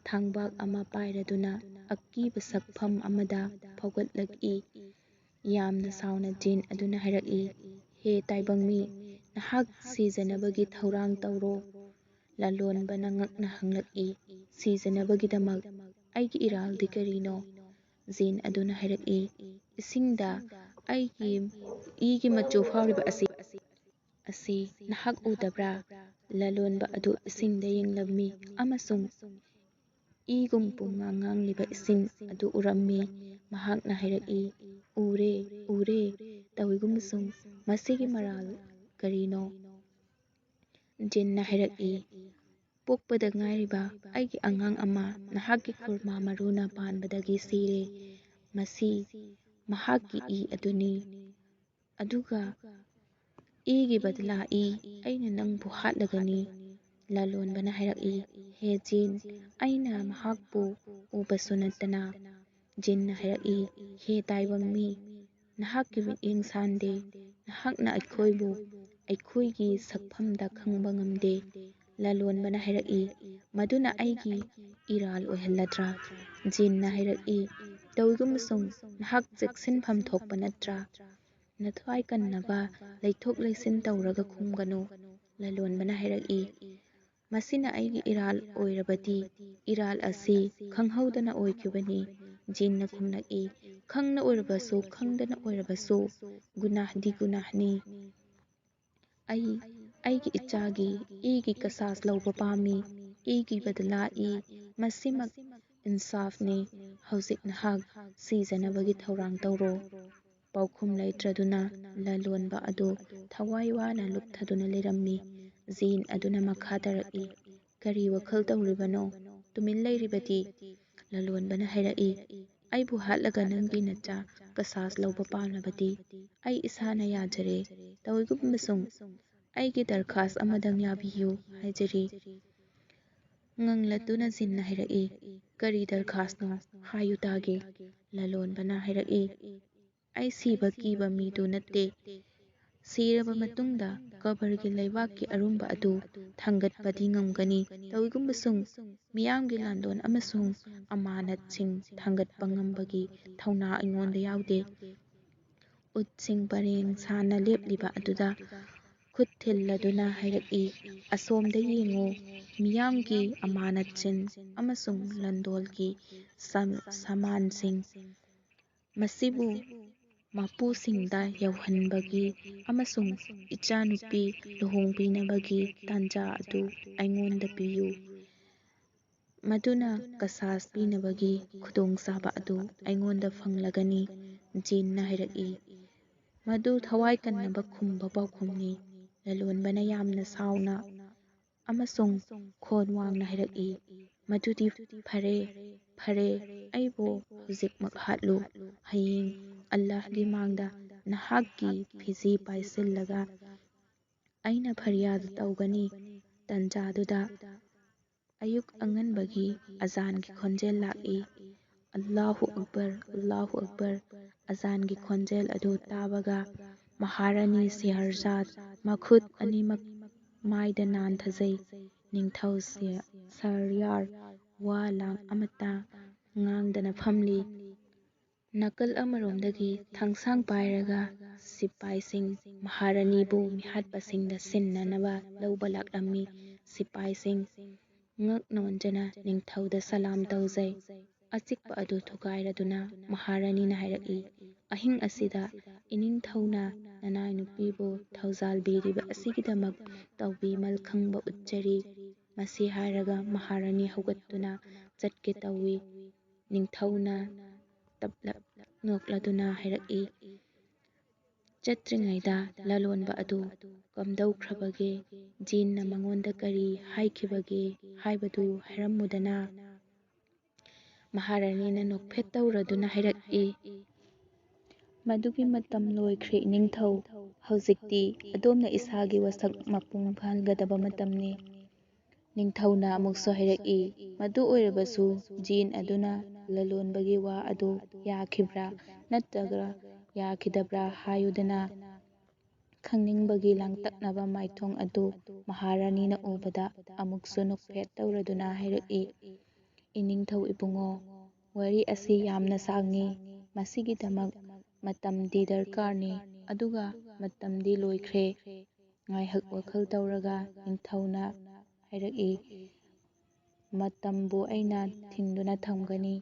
ꯊꯥꯡꯕꯥꯛ ꯑꯃ ꯄꯥꯏꯔꯗꯨꯅ ꯑꯀꯤꯕ ꯁꯛꯐꯝ ꯑꯃꯗ ꯐꯥꯎꯒꯠꯂꯛꯏ꯫ ꯌꯥꯝꯅ ꯁꯥꯎꯅ ꯖꯤꯟ ꯑꯗꯨꯅ ꯍꯥꯏꯔꯛꯏ, "ꯍꯦ ꯇꯥꯏꯕꯪ ꯃꯤ, ꯅꯍꯥꯛ ꯁꯤꯖꯅꯕꯒꯤ ꯊꯧꯔꯥꯡ ꯇꯧꯔꯣ꯫" ꯂꯂꯣꯟꯕꯅ ꯉꯛꯅ ꯍꯪꯂꯛꯏ, "ꯁꯤꯖꯅꯕꯒꯤꯗꯃꯛ ꯑꯩꯒꯤ ꯏꯔꯥꯜꯗꯤ ꯀꯔꯤꯅꯣ?" ꯖꯤꯟ ꯑꯗꯨꯅ ꯍꯥꯏꯔꯛꯏ, "ꯏꯁꯤꯡꯗ ꯑꯩꯒꯤ ꯏꯒꯤ ꯃꯆꯨ ꯐꯥꯎꯔꯤꯕ ꯑꯁꯤ, ꯑꯁꯤ ꯅꯍꯥꯛ ꯎꯗꯕ꯭ꯔꯥ?" ꯂꯂꯣꯟꯕ ꯑꯗꯨ ꯏꯁꯤꯡꯗ ꯌꯦꯡꯂꯝꯃꯤ ꯑꯃꯁꯨꯡ ꯏꯒꯨꯝ ꯄꯨꯝꯉꯥꯡ ꯉꯥꯡꯂꯤꯕ ꯏꯁꯤꯡ ꯑꯗꯨ ꯎꯔꯝꯃꯤ꯫ ꯃꯍꯥꯛꯅ ꯍꯥꯏꯔꯛꯏ, "ꯎꯔꯦ, ꯎꯔꯦ, ꯇꯧꯏꯒꯨꯝꯕꯁꯨꯡ, ꯃꯁꯤꯒꯤ ꯃꯔꯥꯜ ꯀꯔꯤꯅꯣ?" ꯖꯤꯟꯅ ꯍꯥꯏꯔꯛꯏ, "ꯄꯣꯛꯄꯗ ꯉꯥꯏꯔꯤꯕ ꯑꯩꯒꯤ ꯑꯉꯥꯡ ꯑꯃ ꯅꯍꯥꯛꯀꯤ ꯈꯨꯔꯃꯥ ꯃꯔꯨꯅ ꯄꯥꯟꯕꯗꯒꯤ ꯁꯤꯔꯦ꯫ ꯃꯁꯤ ꯃꯍꯥꯛꯀꯤ ꯏ ꯑꯗꯨꯅꯤ꯫ ꯑꯗꯨꯒ ꯏꯒꯤ ꯕꯗꯂꯥ ꯏ, ꯑꯩꯅ ꯅꯪꯕꯨ ꯍꯥꯠꯂꯒꯅꯤ꯫" ꯂꯂꯣꯟꯕꯅ ꯍꯥꯏꯔꯛꯏ, "ꯍꯦ ꯖꯤꯟ, ꯑꯩꯅ ꯃꯍꯥꯛꯄꯨ ꯎꯕꯁꯨ ꯅꯠꯇꯅ꯫" ꯖꯤꯟꯅ ꯍꯥꯏꯔꯛꯏ, "ꯍꯦ ꯇꯥꯏꯕꯪ ꯃꯤ, ꯅꯍꯥꯛꯀꯤ ꯃꯤꯠꯌꯦꯡ ꯁꯥꯟꯗꯦ꯫ ꯅꯍꯥꯛꯅ ꯑꯩꯈꯣꯏꯕꯨ ꯑꯩꯈꯣꯏꯒꯤ ꯁꯛꯐꯝꯗ ꯈꯪꯕ ꯉꯝꯗꯦ꯫" ꯂꯂꯣꯟꯕꯅ ꯍꯥꯏꯔꯛꯏ, "ꯃꯗꯨꯅ ꯑꯩꯒꯤ ꯏꯔꯥꯜ ꯑꯣꯏꯍꯜꯂꯗ꯭ꯔꯥ?" ꯖꯤꯟꯅ ꯍꯥꯏꯔꯛꯏ, "ꯇꯧꯏꯒꯨꯝꯕꯁꯨꯡ, ꯅꯍꯥꯛ ꯆꯦꯛꯁꯤꯟꯐꯝ ꯊꯣꯛꯄ ꯅꯠꯇ꯭ꯔꯥ? ꯅꯊ꯭ꯋꯥꯏ ꯀꯟꯅꯕ ꯂꯩꯊꯣꯛ ꯂꯩꯁꯤꯟ ꯇꯧꯔꯒ ꯈꯨꯝꯒꯅꯨ꯫" ꯂꯂꯣꯟꯕꯅ ꯍꯥꯏꯔꯛꯏ, "ꯃꯁꯤꯅ ꯑꯩꯒꯤ ꯏꯔꯥꯜ ꯑꯣꯏꯔꯕꯗꯤ, ꯏꯔꯥꯜ ꯑꯁꯤ ꯈꯪꯍꯧꯗꯅ ꯑꯣꯏꯈꯤꯕꯅꯤ꯫" ꯖꯤꯟꯅ ꯈꯨꯝꯂꯛꯏ, "ꯈꯪꯅ ꯑꯣꯏꯔꯕꯁꯨ, ꯈꯪꯗꯅ ꯑꯣꯏꯔꯕꯁꯨ, ꯒꯨꯅꯥꯍꯗꯤ ꯒꯨꯅꯥꯍꯅꯤ꯫ ꯑꯩ ꯑꯩꯒꯤ ꯏꯆꯥꯒꯤ ꯏꯒꯤ ꯀꯁꯥꯁ ꯂꯧꯕ ꯄꯥꯝꯃꯤ꯫ ꯏꯒꯤ ꯕꯗꯂꯥ ꯏ, ꯃꯁꯤꯃꯛ ꯏꯟꯁꯥꯐꯅꯤ꯫ ꯍꯧꯖꯤꯛ ꯅꯍꯥꯛ ꯁꯤꯖꯅꯕꯒꯤ ꯊꯧꯔꯥꯡ ꯇꯧꯔꯣ꯫" ꯄꯥꯎꯈꯨꯝ ꯂꯩꯇ꯭ꯔꯗꯨꯅ ꯂꯂꯣꯟꯕ ꯑꯗꯨ ꯊꯋꯥꯏ ꯋꯥꯅ ꯂꯨꯞꯊꯗꯨꯅ ꯂꯩꯔꯝꯃꯤ꯫ ꯖꯤꯟ ꯑꯗꯨꯅ ꯃꯈꯥ ꯇꯥꯔꯛꯏ, "ꯀꯔꯤ ꯋꯥꯈꯜ ꯇꯧꯔꯤꯕꯅꯣ? ꯇꯨꯃꯤꯟ ꯂꯩꯔꯤꯕꯗꯤ?" ꯂꯂꯣꯟꯕꯅ ꯍꯥꯏꯔꯛꯏ, "ꯑꯩꯕꯨ ꯍꯥꯠꯂꯒ ꯅꯪꯒꯤ ꯅꯆꯥ ꯀꯁꯥꯁ ꯂꯧꯕ ꯄꯥꯝꯂꯕꯗꯤ ꯑꯩ ꯏꯁꯥꯅ ꯌꯥꯖꯔꯦ꯫ ꯇꯧꯏꯒꯨꯝꯕꯁꯨꯡ, ꯑꯩꯒꯤ ꯗꯔꯈꯥꯁ ꯑꯃꯗꯪ ꯌꯥꯕꯤꯌꯨ ꯍꯥꯏꯖꯔꯤ꯫" ꯉꯪꯂꯗꯨꯅ ꯖꯤꯟꯅ ꯍꯥꯏꯔꯛꯏ, "ꯀꯔꯤ ꯗꯔꯈꯥꯁꯅꯣ? ꯍꯥꯏꯌꯨ ꯇꯥꯒꯦ꯫" ꯂꯂꯣꯟꯕꯅ ꯍꯥꯏꯔꯛꯏ, "ꯑꯩ ꯁꯤꯕ ꯀꯤꯕ ꯃꯤꯗꯨ ꯅꯠꯇꯦ꯫ ꯁꯤꯔꯕ ꯃꯇꯨꯡꯗ ꯀꯕꯔꯒꯤ ꯂꯩꯕꯥꯛꯀꯤ ꯑꯔꯨꯝꯕ ꯑꯗꯨ ꯊꯥꯡꯒꯠꯄꯗꯤ ꯉꯝꯒꯅꯤ꯫ ꯇꯧꯏꯒꯨꯝꯕꯁꯨꯡ, ꯃꯤꯌꯥꯝꯒꯤ ꯂꯥꯟꯗꯣꯟ ꯑꯃꯁꯨꯡ ꯑꯃꯥꯅꯠꯁꯤꯡ ꯊꯥꯡꯒꯠꯄ ꯉꯝꯕꯒꯤ ꯊꯧꯅꯥ ꯑꯩꯉꯣꯟꯗ ꯌꯥꯎꯗꯦ꯫" ꯎꯠꯁꯤꯡ ꯄꯔꯦꯡ ꯁꯥꯅ ꯂꯦꯞꯂꯤꯕ ꯑꯗꯨꯗ ꯈꯨꯠ ꯊꯤꯜꯂꯗꯨꯅ ꯍꯥꯏꯔꯛꯏ, "ꯑꯁꯣꯝꯗ ꯌꯦꯡꯉꯨ, ꯃꯤꯌꯥꯝꯒꯤ ꯑꯃꯥꯅꯠꯁꯤꯡ ꯑꯃꯁꯨꯡ ꯂꯟꯗꯣꯜꯒꯤ ꯁꯝ-, ꯁꯃꯥꯟꯁꯤꯡ꯫ ꯃꯁꯤꯕꯨ ꯃꯄꯨꯁꯤꯡꯗ ꯌꯧꯍꯟꯕꯒꯤ ꯑꯃꯁꯨꯡ ꯏꯆꯥꯅꯨꯄꯤ ꯂꯨꯍꯣꯡꯕꯤꯅꯕꯒꯤ ꯇꯥꯟꯖꯥ ꯑꯗꯨ ꯑꯩꯉꯣꯟꯗ ꯄꯤꯌꯨ꯫" ꯃꯗꯨꯅ ꯀꯁꯥꯁ ꯄꯤꯅꯕꯒꯤ ꯈꯨꯗꯣꯡꯆꯥꯕ ꯑꯗꯨ ꯑꯩꯉꯣꯟꯗ ꯐꯪꯂꯒꯅꯤ, ꯖꯤꯟꯅ ꯍꯥꯏꯔꯛꯏ꯫ ꯃꯗꯨ ꯊꯋꯥꯏ ꯀꯟꯅꯕ ꯈꯨꯝꯕ ꯄꯥꯎꯈꯨꯝꯅꯤ꯫ ꯂꯂꯣꯟꯕꯅ ꯌꯥꯝꯅ ꯁꯥꯎꯅ ꯑꯃꯁꯨꯡ ꯈꯣꯟ ꯋꯥꯡꯅ ꯍꯥꯏꯔꯛꯏ, "ꯃꯗꯨꯗꯤ ꯐꯔꯦ, ꯐꯔꯦ, ꯑꯩꯕꯨ ꯍꯧꯖꯤꯛꯃꯛ ꯍꯥꯠꯂꯨ꯫ ꯍꯌꯦꯡ ꯑꯜꯂꯥꯍꯒꯤ ꯃꯥꯡꯗ ꯅꯍꯥꯛꯀꯤ ꯐꯤꯖꯤ ꯄꯥꯏꯁꯤꯜꯂꯒ ꯑꯩꯅ ꯐꯔꯤꯌꯥꯗ ꯇꯧꯒꯅꯤ꯫" ꯇꯟꯖꯥꯗꯨꯗ ꯑꯌꯨꯛ ꯑꯉꯟꯕꯒꯤ ꯑꯖꯥꯟꯒꯤ ꯈꯣꯟꯖꯦꯜ ꯂꯥꯛꯏ꯫ "ꯑꯜꯂꯥꯍꯨ ꯑꯛꯕꯔ, ꯑꯜꯂꯥꯍꯨ ꯑꯛꯕꯔ!" ꯑꯖꯥꯟꯒꯤ ꯈꯣꯟꯖꯦꯜ ꯑꯗꯨ ꯇꯥꯕꯒ ꯃꯍꯥꯔꯥꯅꯤ ꯁꯦꯍꯔꯖꯥꯗ ꯃꯈꯨꯠ ꯑꯅꯤꯃꯛ ꯃꯥꯏꯗ ꯅꯥꯟꯊꯖꯩ꯫ ꯅꯤꯡꯊꯧ ꯁꯦ-, ꯁꯍꯔꯌꯥꯔ ꯋꯥ ꯂꯥꯡ ꯑꯃꯠꯇ ꯉꯥꯡꯗꯅ ꯐꯝꯂꯤ꯫ ꯅꯥꯀꯜ ꯑꯃꯔꯣꯝꯗꯒꯤ ꯊꯥꯡꯁꯥꯡ ꯄꯥꯏꯔꯒ ꯁꯤꯄꯥꯏꯁꯤꯡ ꯃꯍꯥꯔꯥꯅꯤꯕꯨ ꯃꯤꯍꯥꯠꯄꯁꯤꯡꯗ ꯁꯤꯟꯅꯅꯕ ꯂꯧꯕ ꯂꯥꯛꯂꯝꯃꯤ꯫ ꯁꯤꯄꯥꯏꯁꯤꯡ ꯉꯛ ꯅꯣꯟꯖꯅ ꯅꯤꯡꯊꯧꯗ ꯁꯂꯥꯝ ꯇꯧꯖꯩ꯫ ꯑꯆꯤꯛꯄ ꯑꯗꯨ ꯊꯨꯒꯥꯏꯔꯗꯨꯅ ꯃꯍꯥꯔꯥꯅꯤꯅ ꯍꯥꯏꯔꯛꯏ, "ꯑꯍꯤꯡ ꯑꯁꯤꯗ ꯏꯅꯤꯡꯊꯧꯅ ꯅꯅꯥꯏ ꯅꯨꯄꯤꯕꯨ ꯊꯧꯖꯥꯜꯕꯤꯔꯤꯕ ꯑꯁꯤꯒꯤꯗꯃꯛ ꯇꯧꯕꯤꯃꯜ ꯈꯪꯕ ꯎꯠꯆꯔꯤ꯫" ꯃꯁꯤ ꯍꯥꯏꯔꯒ ꯃꯍꯥꯔꯥꯅꯤ ꯍꯧꯒꯠꯇꯨꯅ ꯆꯠꯀꯦ ꯇꯧꯏ꯫ ꯅꯤꯡꯊꯧꯅ ꯇꯞꯂꯞ ꯅꯣꯛꯂꯗꯨꯅ ꯍꯥꯏꯔꯛꯏ, "ꯆꯠꯇ꯭ꯔꯤꯉꯩꯗ ꯂꯂꯣꯟꯕ ꯑꯗꯨ ꯀꯝꯗꯧꯈ꯭ꯔꯕꯒꯦ? ꯖꯤꯟꯅ ꯃꯉꯣꯟꯗ ꯀꯔꯤ ꯍꯥꯏꯈꯤꯕꯒꯦ ꯍꯥꯏꯕꯗꯨ ꯍꯥꯏꯔꯝꯃꯨꯗꯅ?" ꯃꯍꯥꯔꯥꯅꯤꯅ ꯅꯣꯛꯐꯦꯠ ꯇꯧꯔꯗꯨꯅ ꯍꯥꯏꯔꯛꯏ, "ꯃꯗꯨꯒꯤ ꯃꯇꯝ ꯂꯣꯏꯈ꯭ꯔꯦ, ꯏꯅꯤꯡꯊꯧ꯫ ꯍꯧꯖꯤꯛꯇꯤ ꯑꯗꯣꯝꯅ ꯏꯁꯥꯒꯤ ꯋꯥꯁꯛ ꯃꯄꯨꯡ ꯐꯥꯍꯟꯒꯗꯕ ꯃꯇꯝꯅꯤ꯫" ꯅꯤꯡꯊꯧꯅ ꯑꯃꯨꯛꯁꯨ ꯍꯥꯏꯔꯛꯏ, "ꯃꯗꯨ ꯑꯣꯏꯔꯕꯁꯨ ꯖꯤꯟ ꯑꯗꯨꯅ ꯂꯂꯣꯟꯕꯒꯤ ꯋꯥ ꯑꯗꯨ ꯌꯥꯈꯤꯕ꯭ꯔꯥ ꯅꯠꯇ꯭ꯔꯒ ꯌꯥꯈꯤꯗꯕ꯭ꯔꯥ ꯍꯥꯏꯌꯨꯗꯅ?" ꯈꯪꯅꯤꯡꯕꯒꯤ ꯂꯥꯡꯇꯛꯅꯕ ꯃꯥꯏꯊꯣꯡ ꯑꯗꯨ ꯃꯍꯥꯔꯥꯅꯤꯅ ꯎꯕꯗ ꯑꯃꯨꯛꯁꯨ ꯅꯣꯛꯐꯦꯠ ꯇꯧꯔꯗꯨꯅ ꯍꯥꯏꯔꯛꯏ, "ꯏꯅꯤꯡꯊꯧ ꯏꯕꯨꯡꯉꯣ, ꯋꯥꯔꯤ ꯑꯁꯤ ꯌꯥꯝꯅ ꯁꯥꯡꯉꯤ꯫ ꯃꯁꯤꯒꯤꯗꯃꯛ ꯃꯇꯝꯗꯤ ꯗꯔꯀꯥꯔꯅꯤ, ꯑꯗꯨꯒ ꯃꯇꯝꯗꯤ ꯂꯣꯏꯈ꯭ꯔꯦ꯫ ꯉꯥꯏꯍꯥꯛ ꯋꯥꯈꯜ ꯇꯧꯔꯒ ꯅꯤꯡꯊꯧꯅ ꯍꯥꯏꯔꯛꯏ, ꯃꯇꯝꯕꯨ ꯑꯩꯅ ꯊꯤꯡꯗꯨꯅ ꯊꯝꯒꯅꯤ꯫"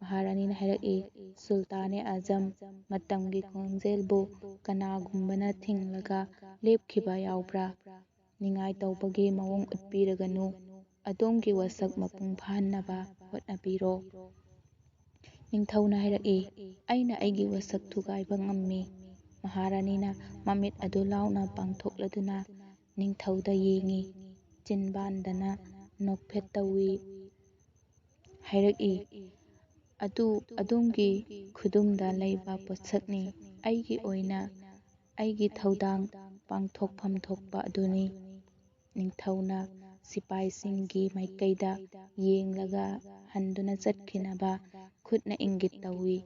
ꯃꯍꯥꯔꯥꯅꯤꯅ ꯍꯥꯏꯔꯛꯏ, "ꯁꯨꯜꯇꯥꯅꯦ ꯑꯖꯝ, ꯃꯇꯝꯒꯤ ꯈꯣꯡꯖꯦꯜꯕꯨ ꯀꯅꯥꯒꯨꯝꯕꯅ ꯊꯤꯡꯂꯒ ꯂꯦꯞꯈꯤꯕ ꯌꯥꯎꯕ꯭ꯔꯥ? ꯅꯤꯡꯉꯥꯏ ꯇꯧꯕꯒꯤ ꯃꯑꯣꯡ ꯎꯠꯄꯤꯔꯒꯅꯨ꯫ ꯑꯗꯣꯝꯒꯤ ꯋꯥꯁꯛ ꯃꯄꯨꯡ ꯐꯥꯍꯟꯅꯕ ꯍꯣꯠꯅꯕꯤꯔꯣ꯫ ꯅꯤꯡꯊꯧꯅ ꯍꯥꯏꯔꯛꯏ, "ꯑꯩꯅ ꯑꯩꯒꯤ ꯋꯥꯁꯛ ꯊꯨꯒꯥꯏꯕ ꯉꯝꯃꯤ꯫" ꯃꯍꯥꯔꯥꯅꯤꯅ ꯃꯃꯤꯠ ꯑꯗꯨ ꯂꯥꯎꯅ ꯄꯥꯡꯊꯣꯛꯂꯗꯨꯅ ꯅꯤꯡꯊꯧꯗ ꯌꯦꯡꯏ꯫ ꯆꯤꯟꯕꯥꯟꯗꯅ ꯅꯣꯛꯐꯦꯠ ꯇꯧꯏ꯫ ꯍꯥꯏꯔꯛꯏ, "ꯑꯗꯨ ꯑꯗꯣꯝꯒꯤ ꯈꯨꯗꯨꯝꯗ ꯂꯩꯕ ꯄꯣꯠꯁꯛꯅꯤ꯫ ꯑꯩꯒꯤ ꯑꯣꯏꯅ ꯑꯩꯒꯤ ꯊꯧꯗꯥꯡ ꯄꯥꯡꯊꯣꯛꯐꯝ ꯊꯣꯛꯄ ꯑꯗꯨꯅꯤ꯫" ꯅꯤꯡꯊꯧꯅ ꯁꯤꯄꯥꯏꯁꯤꯡꯒꯤ ꯃꯥꯏꯀꯩꯗ ꯌꯦꯡꯂꯒ ꯍꯟꯗꯨꯅ ꯆꯠꯈꯤꯅꯕ ꯈꯨꯠꯅ ꯏꯪꯒꯤꯠ ꯇꯧꯏ꯫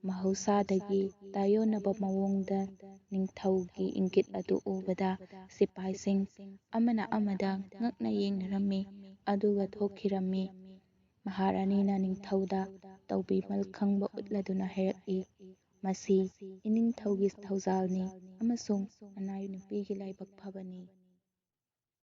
ꯃꯍꯧꯁꯥꯗꯒꯤ ꯇꯥꯏꯑꯣꯟꯅꯕ ꯃꯑꯣꯡꯗ ꯅꯤꯡꯊꯧꯒꯤ ꯏꯪꯒꯤꯠ ꯑꯗꯨ ꯎꯕꯗ ꯁꯤꯄꯥꯏꯁꯤꯡ ꯑꯃꯅ ꯑꯃꯗ ꯉꯛꯅ ꯌꯦꯡꯅꯔꯝꯃꯤ, ꯑꯗꯨꯒ ꯊꯣꯛꯈꯤꯔꯝꯃꯤ꯫ ꯃꯍꯥꯔꯥꯅꯤꯅ ꯅꯤꯡꯊꯧꯗ ꯇꯧꯕꯤꯃꯜ ꯈꯪꯕ ꯎꯠꯂꯗꯨꯅ ꯍꯥꯏꯔꯛꯏ, "ꯃꯁꯤ ꯏꯅꯤꯡꯊꯧꯒꯤ ꯊꯧꯖꯥꯜꯅꯤ ꯑꯃꯁꯨꯡ ꯑꯅꯥꯏ ꯅꯨꯄꯤꯒꯤ ꯂꯥꯏꯕꯛ ꯐꯕꯅꯤ꯫"